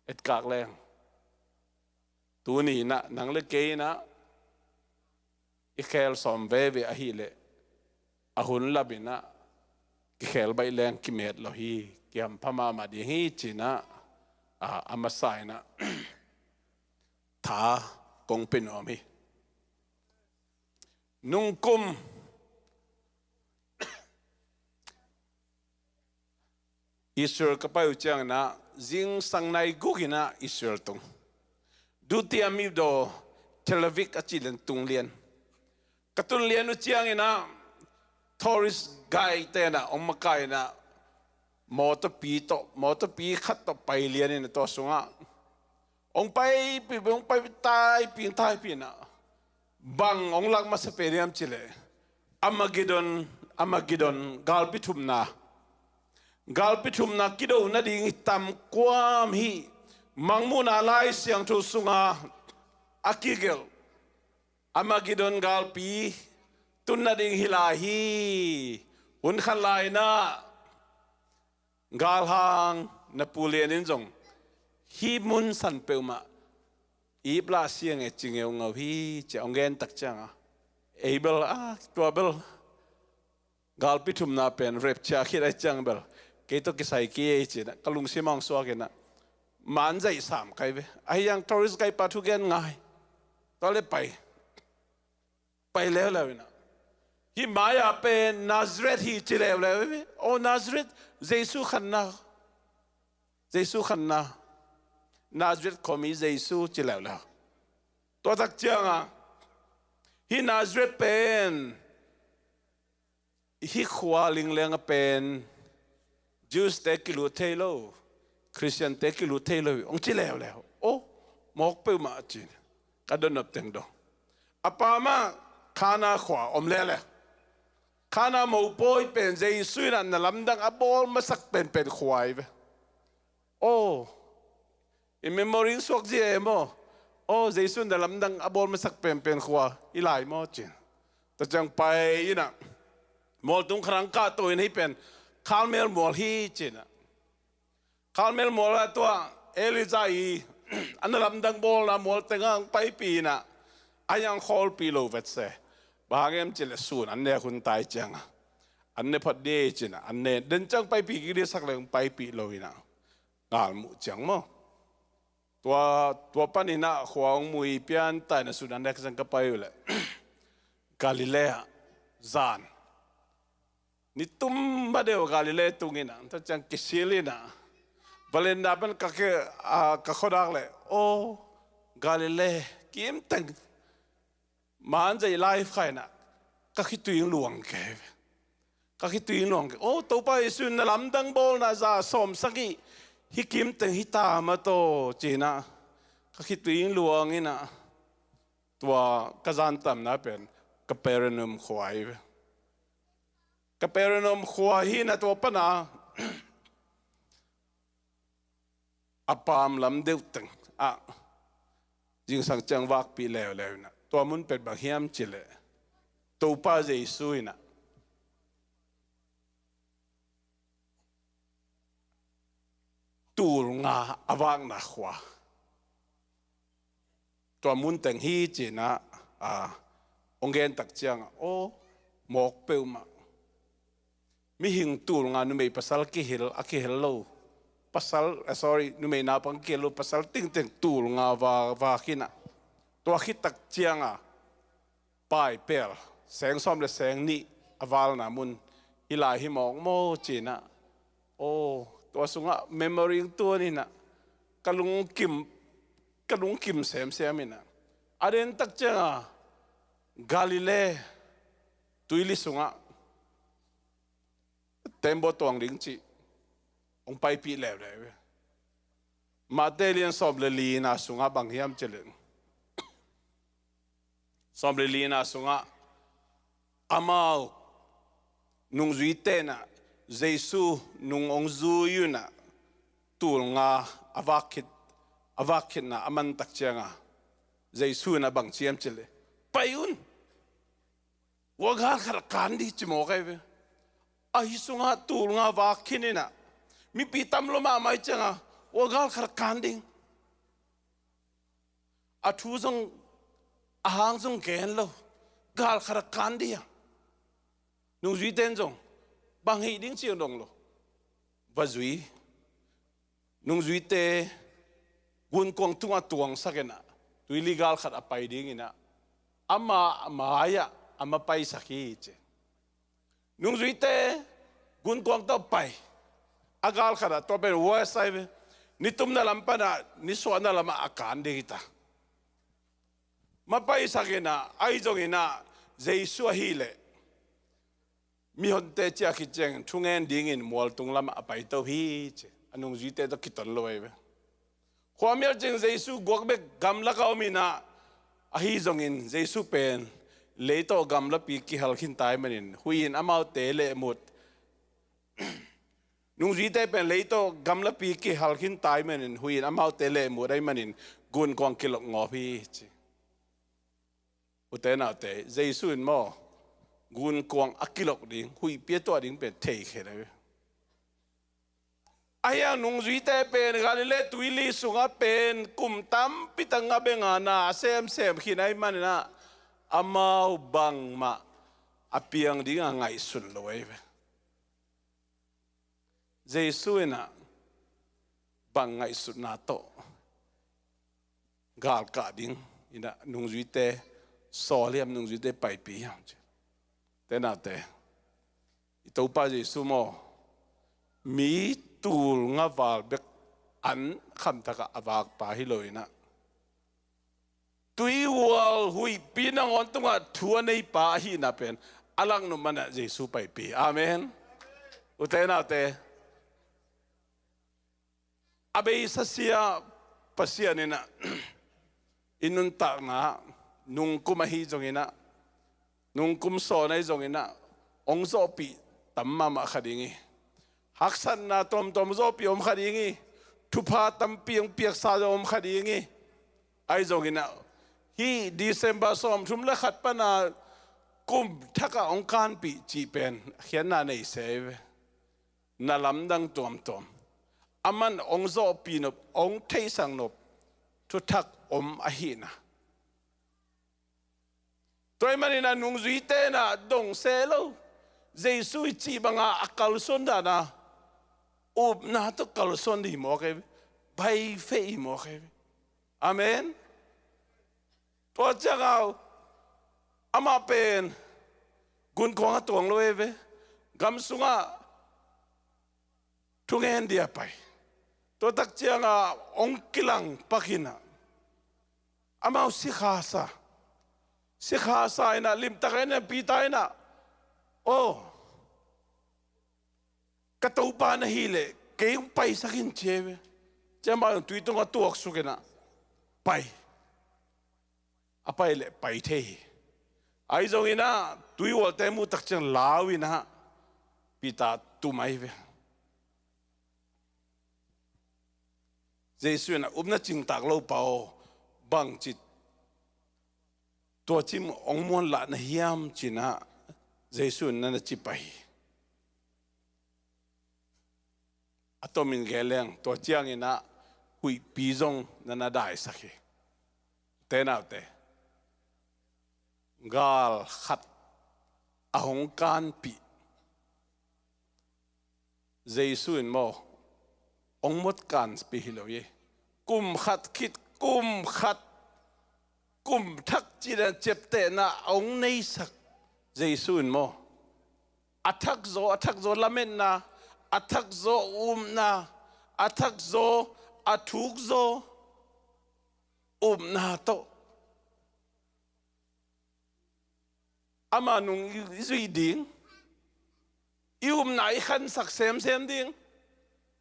Etkak leng. Tuni inah nang le kei inah i khel sawm veve ahileh a hun lap inah kikhel baih leng kimet lo hi. Kihampha mahmah ding hi cinah a, a masa inah tha kong pia nuam hi. Nungkum Israel ka pai uh cianginah zingsang nai guk inah Israel tung. Dutiam i do Tel Aviv a cih lian tung lian. Ka tun lian uh cianginah tourist guide tenah hong makaih inah mawtawpi tawh, mawtawpi khat tawh pai lian inah tua sungah hong paipi, hong paipi, taipi, taipi inah bang hong lak masa pen hiam cileh Armageddon, Armageddon galpi thumna. Galpi thumna kido nading hi tam kuam hi. Mangmuhna Lai Siangtho sunga a kigelh Armageddon galpi tun nading hi lai hi. Hun khat lai inah galhang na pu lian in zong hih mun san peuhmah ip lah siang e ci ngeungau hi ci a hong gen tak cianga ei bel a tua bel galpi thumna pen rapture khit ai ciang bel kei tawh kisai kei ei cinah ka lungsim a hong suak inah man zaih sam kai ve. Ahi hang tourist guide pa thugen ngai. Tua le pai pai leuleu inah hih mai-ah pen Nazareth hi ci leuleu ve. O Nazareth, Jesu khanna. Jesu khanna. Nazareth khuami Jesu ci leuleu. Tua tak cianga hih Nazareth pen hih khua lingleng a pen Jews te kilut thei lo, Christian te kilut thei lo hi hong ci leuleu. O mawk peuhmah a ci. Ka donnop teng dong a pa mah Kana khua om leuleu. Kana mopawi pen Jesu inah na lamdang a bawl masak penpen khua hi ve. O i memory suak zia e maw. O Jesu na lamdang a bawl masak penpen khua hi lai maw cin. Tua ciang pai inah mualtung kharang kahto in hih pen Karmel mual hi cinah Karmel mual ah tua Elijah i a na lamdang bawlna mual tengah hong paipi inah a hiang khawlpi lo vet se. Bang hang hiam cileh sun an nek hun tai cianga an ne phot dih cinah an ne den ciang paipi kik dih sak le hong paipi lo inah ngal muh ciang maw. Tua, tua paninah khua hong mui pian taina sun an nek ciang ka pai uh leh Galilee ah zan ni tum ba deuh Galilee tung inah tua ciang kisil inah valenda pan ka ke a ka khuadak leh o Galilee kimteng man zaih lai kha inah ka khitui luang kei ve. Ka khitui luang kei. O Topa Jesu in na lamdang bawlna za sawm sagih hi kimteng hi ta mah taw cinah ka khitui luang inah tua ka zantamna pen Capernaum khua hi ve. Capernaum khua hi inah tua pana a pam lam deuh teng ah zingsang ciang vakpih leuleu inah tua mun pen bang hiam cileh Topa Jesu inah tul nga a vakna khua. Tua mun teng hi cinah a hong gen tak ciangah o mawk peuhmah Mihing tul nga numei pasal kihel, a kihel lo. Pasal, eh, sorry, numei naupang kihel lo, pasal tengteng tul nga va, va khin ah. Tua khit tak ciangah, paipel, seng sawm le seng nih a valna mun, hih lai hi mawk maw ci-in ah. Aw, tua sungah memory tung tuan in ah, ka lungkim, ka lungkim semsem in ah. A den tak ciangah, Galilee tuili sungah, tembaw tuang ding cih hong paipih leuleu. Matthai lian sawm le lina sungah bang hiam cih leh, sawm le lina sungah amau nungzuite in ah Jesu nung hong zui un ah, tul nga a vak khit, a vak khitna a man tak ciangah Jesu in ah bang ci hiam cih leh, pai un. Hua gal khat a kan ding ci mawk ahi ve. Ahi sungah tul nga vak khin in ah, mipi tam lua mahmah ahih ciangah, hua gal khat a kan ding. A thu zong, a hang zong gen lo. Gal khat a kan ding a. Nungzuite in zong, bang hih ding ci zong dong lo. Va zui. Nungzuite gunkuang tungah tuangsak in ah, tuili gal khat a pai ding in ah, ama mai-ah a mapaisak hi ci. Nungzuite gunkuang tawh pai, a gal khat ah, tua pen worst ahi ve. Nitumna lam pan ah nisuahna lamah a kan ding hi ta. Mapaisak in ah, ahi zongin ah, Jesu ahih leh mihonte ciah khit ciangin thungen dingin mualtung lamah a paito hi ci. A nungzuite tawh kiton lo ahi ve. Khuamial ciang Jesu guak bek gamlak a om in ah, ahi zongin Jesu pen lei tawh gamlapi kihal khin ta ahih manin, huih in amaute lehmut. Nungzuite pen lei tawh gamlapi kihal khin ta ahih manin, huih in amaute lehmut ahih manin, gunkuang kilok ngawp hi ci. Ute naute, Jesu in maw, gunkuang a kilok ding, huihpi a tuah ding pen thei khe lo. Ahi hang nungzuite pen Galilee tuili sungah pen kum tampi tak nga beng a na a semsem khin ahih manin ah, amau bangmah a piang ding a ngaihsun lo ahi ve. Jesu in ah bang ngaihsutna tawh galkah ding in ah nungzuite sawl hiam, nungzuite paipih hiam ci. Ute naute, i Topa Jesu maw, mi tul nga val bek an khamtak ah a vakpa hi lo in ah, tuihual huihpi nangawn tungah thu a neipa ahihna pen a laknop man ah Jesu paipih. Amen. Ute naute, a beisa sia Pasian in ah i nuntakna ah, nungkum ahi zongin ah, nungkum sawn ahi zongin ah, hong zawhpih tam mahmah kha ding hi. Haksatna tuamtuam zawhpih om kha ding hi. Thupha tampi hong piaksa zong om kha ding hi. Ahi zongin ah, hih December sawmthum le khat pan a kum thak ah hong kanpih cih pen khiatna nei se ve. Na lamdang tuamtuam, aman hong zawhpih nop, hong theihsak nop thuthak om ahihna. Tua ahih manin ah nungzuite in ah dong se lo. Jesu i cih banga a kalsuan dan a, upna tawh kalsuan ding hi mawk ahi ve. By faith hi mawk ahi ve. Amen. Tua ciangah amah pen gunkuang a tuang lo ahi ve. Gam sungah thungen dia pai. Tua tak ciangah hong kilang pak in ah, amau sikhasa, sikhasa in ah, limtak in ah, Peter in ah, aw, ka Topa na hih leh kei hong paisak in ci ahi ve. Ciang amau tui tungah tuaksuk in ah, pai. A pai leh pai thei hi. Ahi zongin ah tuihualte muh tak ciang lau in ah Peter tum ahi ve. Jesu in ah, upna cingtak lo pa aw, bangci tuacim hong muanlah na hiam ci-in ah Jesu in na na ci pah hi. A tomin gen leng, tua ciangin ah huihpi zong na na daisak hi. Ute naute, gal khat a hong kanpih Jesu in maw, hong mawk kanpih hi lo hi. Kum khat khit kum khat, kum thak cih dan ciaptehna a hong neisak Jesu in maw, a thak zaw, a thak zaw lametna, a thak zaw upna, a thak zaw, a thuk zaw upna tawh ama nung i, i zuih ding, i upna i khansak semsem ding,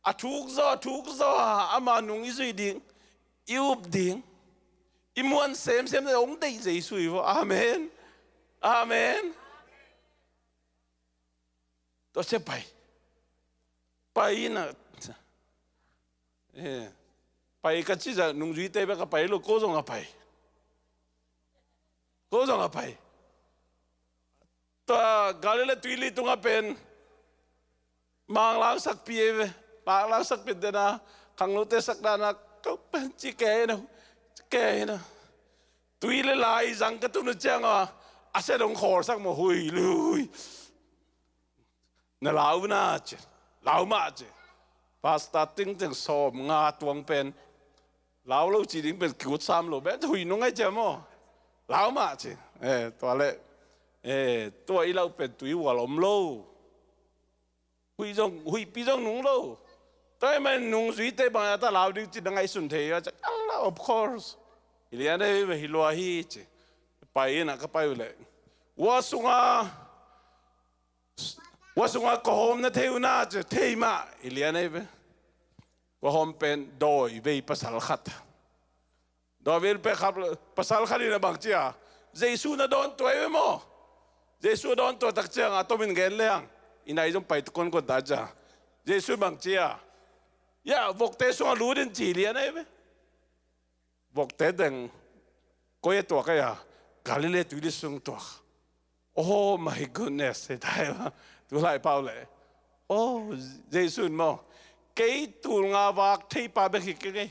a thuk zaw, a thuk zaw a ama nung i zuih ding, i up ding, i muan semsem ding hong deih Jesu hi vaw. Amen. Amen. Tua sia pai. Pai ina. Eh, pai ka cih zah nungzuite bek a pai lo, ko zong a pai. Ko zong a pai. Tua Galilee tuili tungah pen manglang sakpi ei ve. Manglang sakpi dena, khangnote sak dana, ko pen ci kei na, ci kei na. Tui le lai zang ka tun uh cianga a sia dong khawl sak maw, hui lui. Na lau na ci, lau mah ci. Pastor tingting sawm nga tuang pen lau lo ci ding pen kiut sam lo, ben hui nung ai cia maw. Lau mah ci. Eh, tua le, eh, tua i lau pen tui ual om lo. Hui zong, huipi zong nung lo. Tua i man nungzuite bang a ta lau ding ci na ngaihsun thei a ci. Allah, of course. Hi lian ei ve, hi lua hi ci. Pai ina ka pai uh le, ua sunga, ua sunga kawhawm na thei uh na ci, thei mah. Hi lian ei ve. Kawhawm pen dawi vei pasal khat. Dawi vei pe khap pasal khat ina bang cia, Jesu na dawn tuai ve maw. Jesu dawn tua tak cianga tomin gen leng, ina i zong pai tu konkon ta cia. Jesu bang cia, ya, vokte sunga lut in ci lian ei ve. Vokte deng, koi a tuak ai a, Galilee tuili sung tuak. Oh my goodness, he tai ma. Tulai pau le. Oh, Jesu in maw, kei tul nga vak thei pa bek hi keng ei.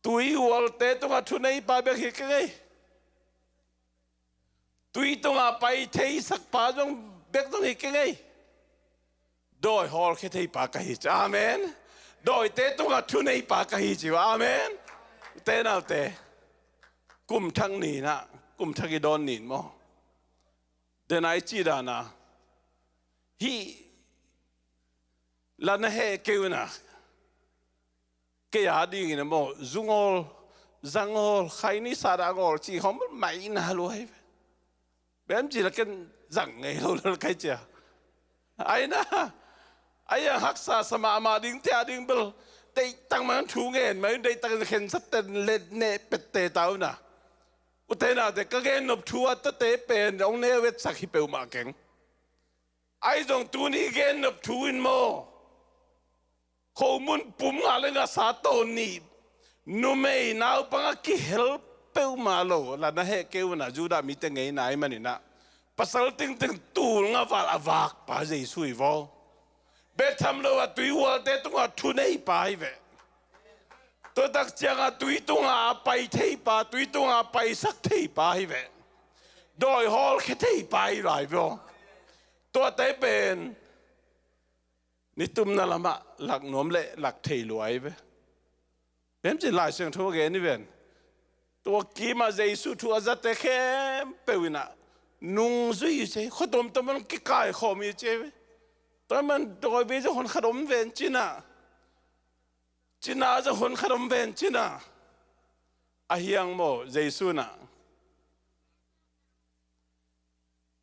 Tui ualte tunga thunei pa bek hi keng ei. Tui tunga pai thei sak pa zong bek zong hi keng ei. Dawi hawlkhia thei pa ka hi ci. Amen. Dawite tunga thunei pa ka hi ci. Amen. Te naute, kum thak ni na, kum thak i dawn nin maw. Dena i ci dana, hi la na heh keu na, kei a dingin a maw, zungawl, zangawl, khaini sada ngawl ci khawm mai na luai. Bem ci la ken zang ngei lo lal kai cia. Ai na, ai a haksa sa mahmah ding tia ding bel, deihtang man thu ngen mai, deihtang khen sa ten let ne pette tau na. Ute naute, ka gen nop thu a tate pen ong ne vetsak hi peuhmah keng. Ai zong tuni gen nop thu in maw, khomun pum nga le nga sa tawn nih, numei naupang a kihel peuhmah lo la na heh keu na, Judah mite ngeina ai maninah, pasal tingting tul nga val a vak pa Jesu hi vaw. Betham lo a tui ualte tunga thunei pa hi ve. Tua tak cianga tui tunga a pai thei pa, tui tunga a paisak thei pa hi ve. Dawi hawlkhia thei pa hi lai vaw. Tuate pen nitumna lamah lak nuam le lak thei luai ve. Bem ci Lai Siangtho a gen i ven. Tua kimah Jesu thu a zate khempeuh inah nungzui i ci, khuatomtom an kikai khawm i ci ve. Tua man dawi bei zong hon khat om ven cinah, cina zong hon khat om ven cinah, a hiang maw Jesu nah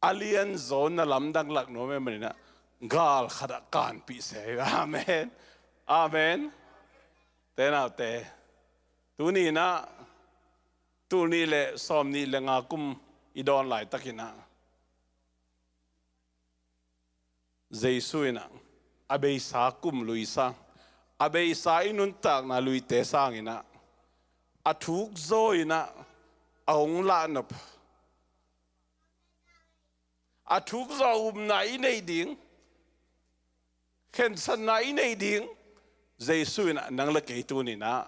a lian zaw na lamdang lak nuam e maninah, gal khatah kanpih se. Amen. Amen. Te naute, tuninah tul nih le sawm nih le nga kum i dawn laitakinah Jesu inah a beisa kum lui sang, a beisa i nuntakna luite sanginah a thuk zaw inah a hong lahnop, a thuk zaw upna i neih ding, khensatna i neih ding, Jesu inah nang le kei tuninah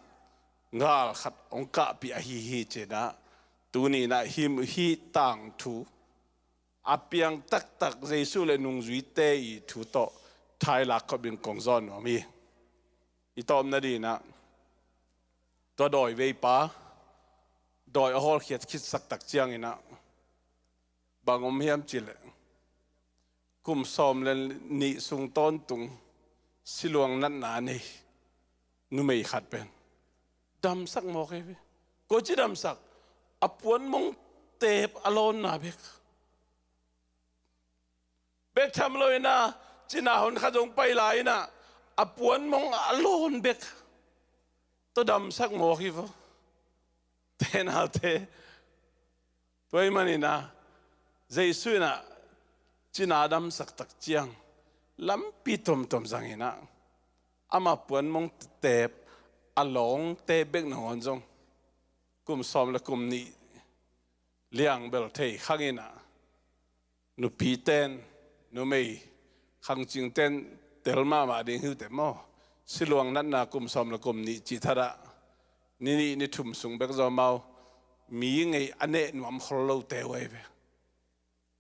ngal khat hong kahpih ahi hi cinah, tuninah him hih tangthu a piang taktak Jesu le nungzuite i thu tawh thailak khop in kong zawn nuam hi. I tawpna dinah tua dawi veipa dawi a hawlkhiat khitsak tak cianginah bang om hiam cileh, kum sawm le nih sung tawntung siluang natna nei numei khat pen damsak mawk hi ve. Koici damsak? A puanmong teep a lawnna bek. Bek tham lo inah cina hon khat zong pai lai inah a puanmong a lawn bek tawh damsak mawk hi vo. Tenaute, tua ahih maninah Jesu inah cina damsak tak ciang lampi tuamtuam zanginah ama puanmong teep a lawng teep bek nangawn zong kum sawm le kum nih liangbel thei khanginah nupiten, numei khangcingten tel mahmah ding hi uh teh maw. Siluang natna kum sawm le kum nih cih thadah ni nih ni thum sung bek zaw amau mi ngei a neh nuam khol lote uh ahi ve.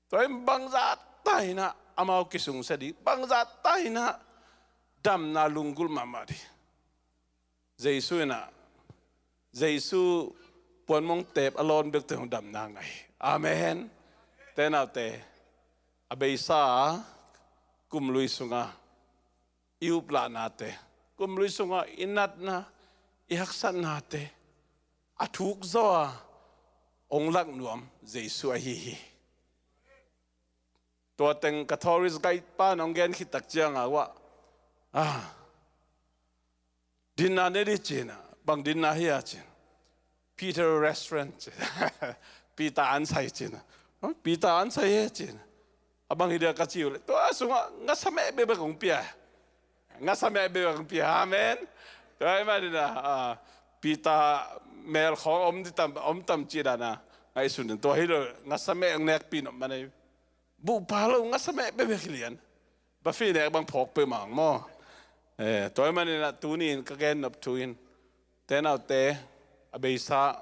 Tua in bangzah ta inah amau kisungsia ding, bangzah ta inah damna lunggulh mahmah ding. Jesu inah, Jesu puanmong teep a lawn bekte hong damna ngah hi. Amen. Tenaute, a beisa kum lui sunga i uplahnate, kum lui sunga i natna, i haksatnate a thuk zaw a hong lak nuam Jesu ahi hi. Tua teng ka tourist guide pan hong gen khit tak cianga uah, ah, dinna ne dih cinah, bang dinna hi a cin, Peter Restaurant cin. Peter an sai cinah. Peter an sai he cinah. A bang hi dia ka ci uh leh tua sungah ngasameh bekbek hong pia. Ngasameh bekbek hong pia. Amen. Tua ahih maninah, ah, Peter mel khawng om di tam, om tam ci dana ngaihsun in tua hi lo, ngasameh hong nekpi nop man ei. Buhpa lo ngasameh bekbek hi lian. Buffet nek bang phawk peuhmah maw. Eh, tua ahih maninah tuni in ka gen nop thu in tenaute, a beisa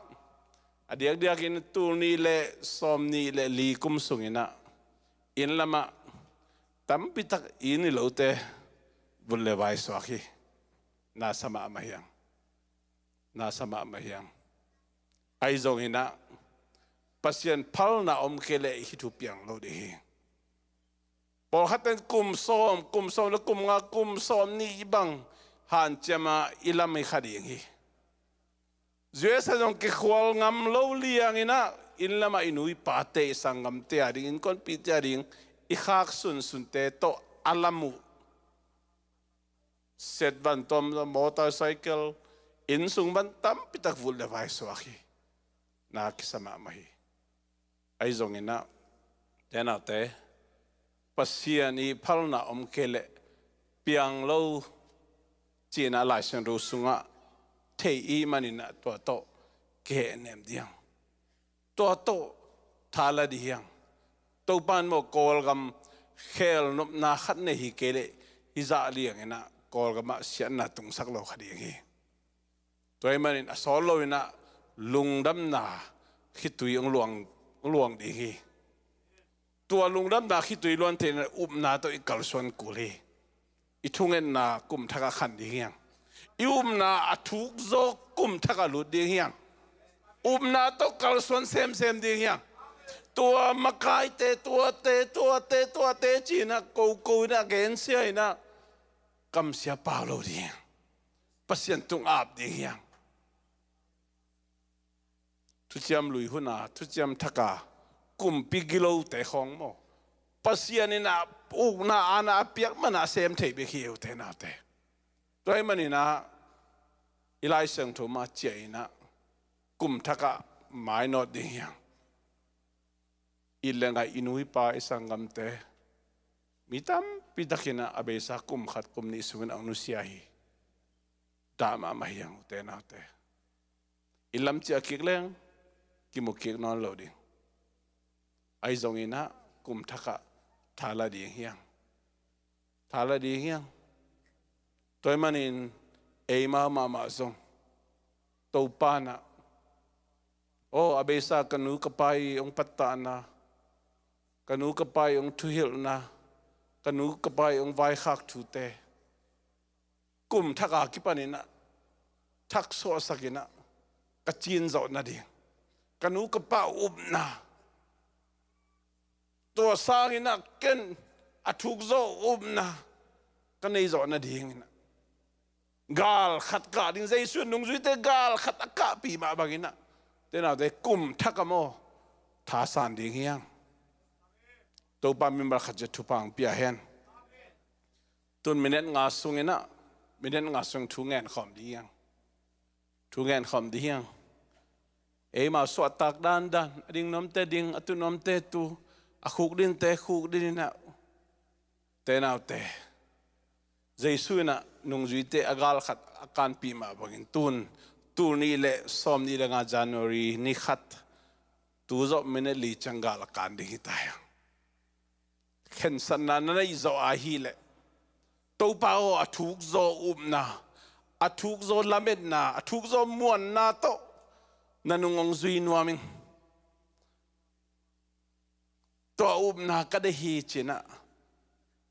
a diakdiakin tul nih le sawm nih le li kum sunginah inn lamah tampitak inn i lote vut le vai suak hi. Nasa mahmah hiang. Nasa mahmah hiang. Ahi zonginah Pasian phalna om kei leh hih thu piang lo ding hi. Pawlkhatte in kum sawm, kum sawm le kum nga, kum sawm nih bang hanciama i lam hi kha ding hi. U S A zong kikhual ngam lo lianginah inn lamah i nu i pate, i sanggamte a ding, innkuanpihte a ding i khak sunsunte tawh a lam uh. Set van tuam, motorcycle, inn sung van tampitak vut le vai suak hi. Na kisa mahmah hi. Ahi zonginah tenaute, Pasian i phalna om kei leh piang lo cinah Lai Siangtho sungah thei i hih maninah tua tawh kihehnem ding hiang. Tua tawh thala ding hiang. Topan maw, Kawlgam khelnopna khat nei hi kei leh hih zah lianginah Kawlgamah siatna tungsak lo kha ding hi. Tua ahih manin a sawt loinah lungdamna khitui hong luang, hong luang ding hi. Tua lungdamna khitui luan theihnopna tawh i kalsuan kul hi. I thungetna kum thakah khan ding hiang. I upna a thuk zaw kum thakah lut ding hiang. Upna tawh kalsuan semsem ding hiang. Tua makaite, tuate, tuate, tuate cinah koko inah gensia inah kamsia pau lo ding hiang. Pasian tung ap ding hiang. Thuciam lui huna, thuciam thaka kumpi gilote khawng maw, Pasian inah ukna ana a piak mana a sem thei bek hi, ute naute. Tua ahih maninah i Lai Siangtho mah ciah inah kum thakah mainawt ding hiang. It le ngaih i nu i pa i sanggamte, mi tampi takinah a beisa kum khat kum nih sungin a hong nusia hi. Dah mahmah hiang, ute naute. Inn lam ciah kik leng kimu kik nawn lo ding. Ahi zonginah kum thakah thala ding hiang. Thala ding hiang. Tua ahih manin eimau mahmah zong Topa nah, aw, a beisa ka nu ka pa i hong pattahna, ka nu ka pa i hong thuhilhna, ka nu ka pa i hong vaikhak thute, kum thak a kipanin ah thak suahsakin ah ka cin zawh nading, ka nu ka pa upna, tua sangin ah ken a thuk zawh upna ka nei zawh nadingin ah gal khat kah ding, Jesu in nungzuite gal khat a kahpih mah bangin ah, te naute, kum thak a maw, thasan ding hi hang. Topa min bang khat ciat thupha hong pia hen. Tun minute nga sungin ah, minute nga sung thu ngen khawm ding hi hang. Thu ngen khawm ding hi hang. Eimau suahtak dandan, a ding nuamte ding, a tu nuamte tu, a khuk dinte khuk dingin ah, te naute, Jesu in ah nungzuite a gal khat a kanpih mah bangin tun, tul nih le sawm nih le nga January ni khat, tu zawh minute li ciang gal a kan ding hi ta hi hang. Khensatna na neih zawh ahih leh, Topa aw, a thuk zaw upna, a thuk zaw lametna, a thuk zaw muanna tawh na nung hong zui nuam ing. Tua upna ka deih hi ci-in ah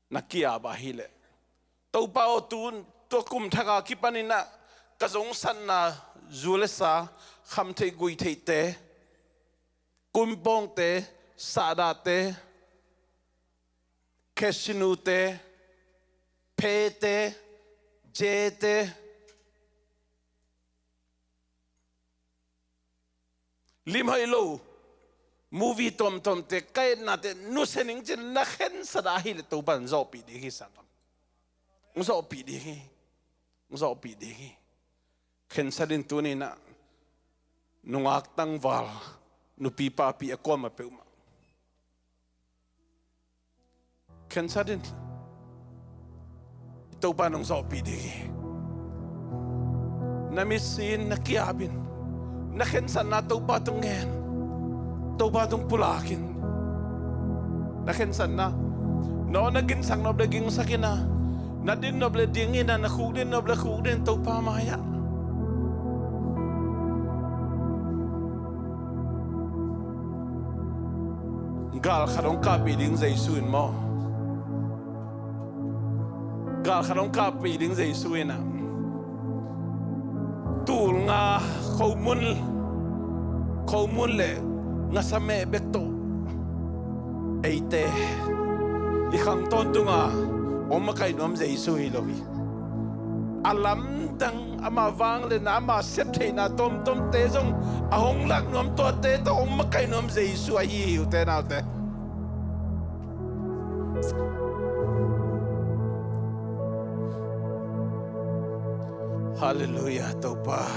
na ki-ap ahih leh, Topa aw, tu, tua kum thak a kipanin ah ka zongsatna, zu le sa, khamtheih guihtheihte, kumpawngte, sahdahte, casino-te, phete, jete, limhoih lo movie tuamtuamte, ka etnate nusia ning ci-in na khensat ahih leh, Topa in hong zawhpih ding hi, sanggam. Hong zawhpih ding hi. Hong zawhpih ding hi. Khensat in tuni-in ah, nungak tangval, nupi papi a kuamah peuhmah, khensat in. Topa in hong zawhpih ding hi. Na mitsi in, na ki-ap in, na khensatna Topa tung ngen, Topa tung pulak in. Na khensatna, na aw, na ginsak nop le gingsak in ah, na din nop le ding in ah, na khuk din nop le khuk din, Topa mai-ah. Gal khat hong kahpih ding Jesu in maw? Gal khat hong kahpih ding Jesu in ah, tul nga khomun, khomun le ngasa meh bek tawh eite i khang tawntung a hong makaih nuam Jesu hi lo hi. A lamdang, ama vangliatna, ama septheihna tuamtuamte zong a hong lak nuam, tuate tawh hong makaih nuam Jesu ahi hi, ute naute. Halleluiah, Topa.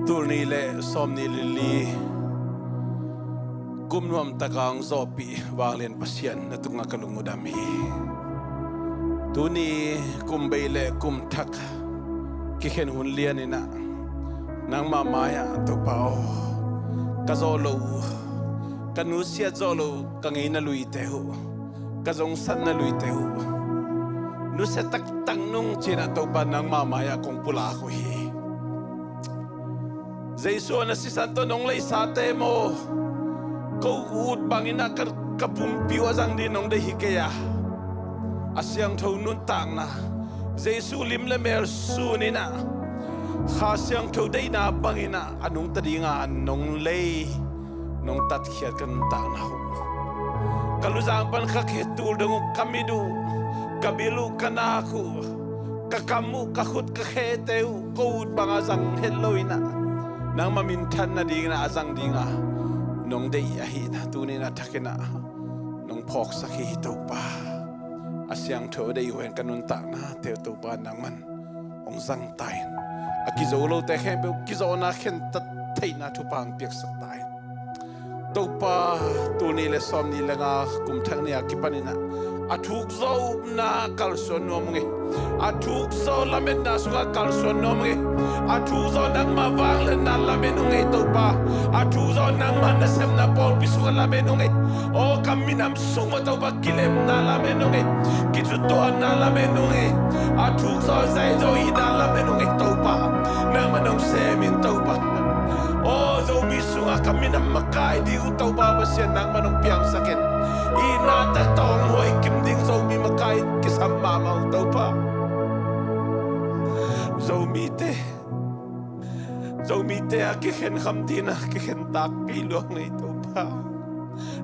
Tul nih le sawm nih le li kum nuamtak a hong zawhpih vanglian Pasian, na tungah ka lung uh dam hi. Tuni kum bei le kum thak kikhen hun lian in ah, nangmah mai-ah, Topa aw, ka zawh loh uh, ka nusiat zawh loh uh, ka ngeina luite uh, ka zongsatna luite uh nusia taktak nung ci-in ah, Topa, nangmah mai-ah kong pulak uh hi. Jesu aw, na sisan tawh nong leisate maw, ko ut bangin ah ka, ka pumpi uh a zang ding nong deih hi kei a, a siangtho nuntakna, Jesu lim le mel sunin ah, Kha Siangtho deihna bangin ah a nungta ding a nong lei, nong tatkhiat ka nuntakna uh, ka luzang pan kha khe tul dong uh, ka mit uh, ka bil uh, ka nak uh, ka kam uh, ka khut ka khete uh ko ut banga zang het loin ah, nangmah minthan nadingin ah a zang dinga nong deih ahihna tuni-in ah thakin ah nong phawksak hi, Topa. A siangtho a deih uh hen ka nuntaknate uh, Topa, nangman hong zang ta in. A kizo lote khempeuh kizawhna khentat theihna thupha hong piaksak ta in. Topa, tul nih le sawm nih le nga kum thak nih a kipanin ah A thukzaw upna kalsuan nuam ung ei. A thukzaw lametna sungah kalsuan nuam ung ei. A thukzaw nangmah vangliatna lamen ung ei Topa. A thukzaw nangmah nasepna pawlpi sungah lamen ung ei. Aw ka minam sung maw Topa kilemna lamen ung ei. Kithutuanna lamen ung ei. A thukzaw zaizaw itna lamen ung ei Topa. Nangmah nong sem in Topa. Aw Zomi sungah ka minam makai ding uh Topa Pasian nangmah nong piangsak in. Itna taktak hong huai kim ding Zomi makai kisam mahmah uh Topa. Zomite Zomite a kikhen kham dina kikhen tak kei luang nei Topa.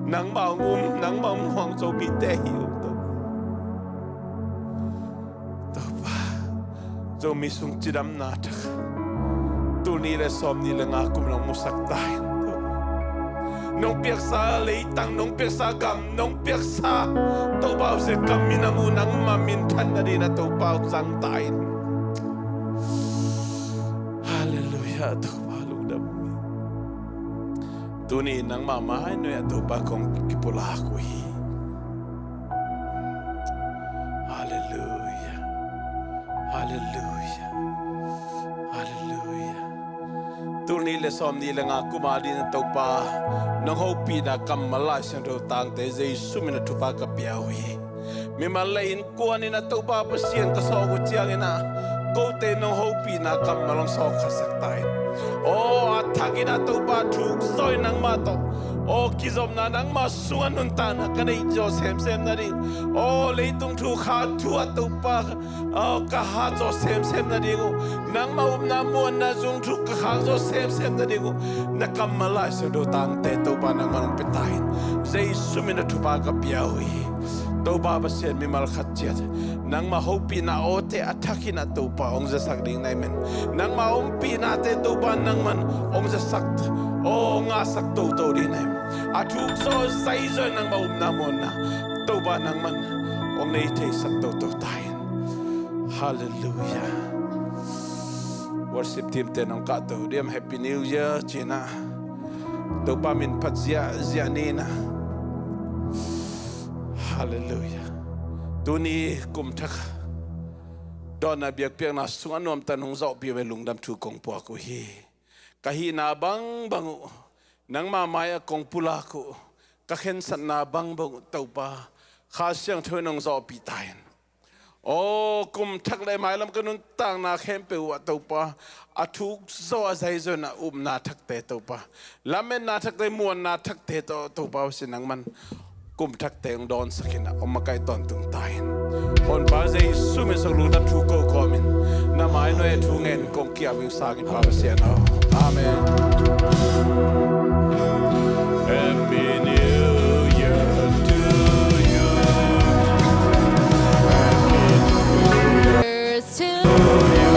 Nangmah hong um nangmah hong muang Zomite hi uh Topa. Topa Zomi sung cidamna thak tul nih le sawm nih le nga kum nong musak ta in Topa. Nong piaksa leitang nong piaksa gam nong piaksa Topa uh se ka minam uh nangmah minthan nadina Topa uh zang ta in. Halleluiah Topa lungdam. Tuni nangmah mai nuai a Topa kong kipulak uh hi. Halleluiah. Halleluiah. Halleluiah. Tul nih le sawm nih le nga kuma dina Topa nong hopihna kammal Lai Siangtho tangte Jesu min a thupha ka pia uh hi. Mimal le innkuan in a Topa Pasian ka sawk uh ciangin a kote nong hopihna kammal hong sawk khasak ta in. Aw a thakin a Topa thukzaw in nangmah tawh aw kizopna nangmah sungah nuntakna ka neih zawh semsem nading aw leitung thu kha thu a Topa aw ka hat zawh semsem nading uh nangmah upna muanna zung thu ka khak zawh semsem nading uh na kammal Lai Siangtho tangte Topa nangmah nong pia ta in. Jesu min a thupha ka pia uh hi. Topa Pasian mimal khat ciat nangmah hopihna awte a thakin a Topa hong zasak ding na hi men. Nangmah ompihnate Topa nangman hong zasak aw hong ngahsak toto ding na hi men. A thukzaw zaizaw nangmah upna muanna Topa nangman hong nei theisak toto ta in. Halleluiah. Worship team te nong kahto diam Happy New Year cina Topa min phat ziahziah nina. Halleluiah. Tuni kum thak dawnna biakpiakna sungah nuamtan hong zawhpih ve lungdam thu kong puak uh hi. Ka hihna bangbang uh nangmah mai-ah kong pulak uh ka khensatna bangbang uh Topa Kha Siangtho in hong zawhpih ta in. Aw kum thak le mailam ka nuntakna khempeuh uh ah Topa a thukzaw a zaizaw in a upna thakte Topa lametna thakte muanna thakte tawh Topa uh si nangman kum thakte hong dawnsak in a hong makaih tawntung ta in. Honpa Jesu min sung lungdam thu ko kawmin na mai nuai a thu ngen kong kiam ing sangin Pa Pasian aw. Amen. Happy New Year to you. Happy New Year to you.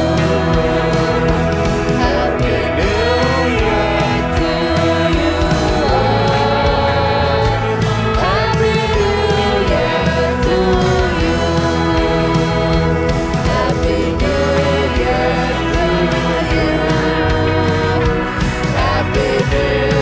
Happy New Year to you all. Happy New Year to you. Happy New Year to you. Happy New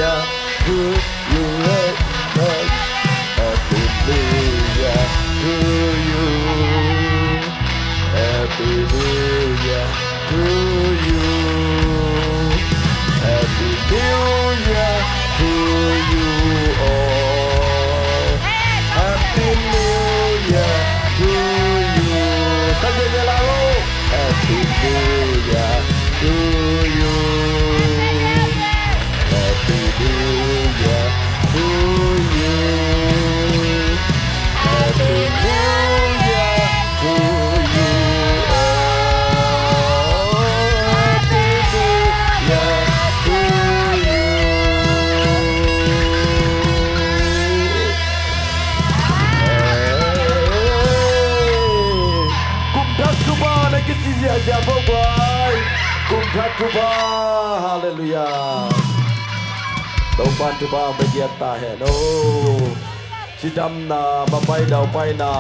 To you, Happy New Year to you. Happy New Year to you. Happy New Year to you all. Happy New Year to you. Happy New Year to you. Happy New Year to you. Happy New Year to you. Happy New Year to you. Kum thak thupha na kici ziahziah vo guai. Kum thak thupha. Halleluiah. Topa'n thupha hong pia giat ta hen aw. Cidamna, mapai daupaina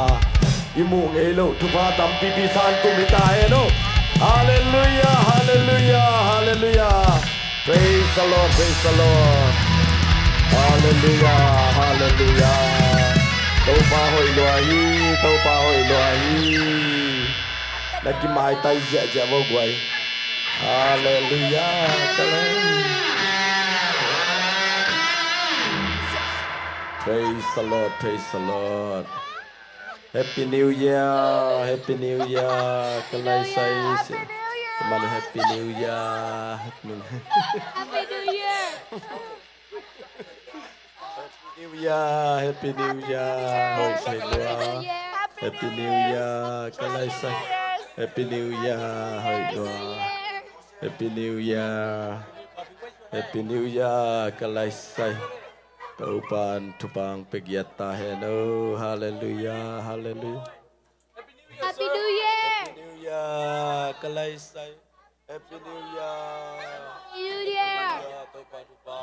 i muh ngei loh thupha tampipi san kum hi ta hen aw. Halleluiah, halleluiah, halleluiah. Praise the Lord, praise the Lord. Halleluiah, halleluiah. Topa hoih lua hi, Topa hoih lua hi. Na kimaitai ziahziah vo guai. Halleluiah. Praise the Lord, praise the Lord. Happy New Year, Happy New Year. Ka lai sai si. Happy New Year. Happy New Year. Happy New Year. Happy New Year, Happy New Year. Hoih sai lua. Happy New Year. Ka lai sai. Happy New Year. Hoih lua. Happy New Year. Happy New Year. Ka lai sai. Topa'n thupha hong pia giat ta hen aw. Halleluiah, halleluiah. Happy New Year. Happy New Year. Ka lai sai. Happy New Year. Happy New Year. Topa thupha.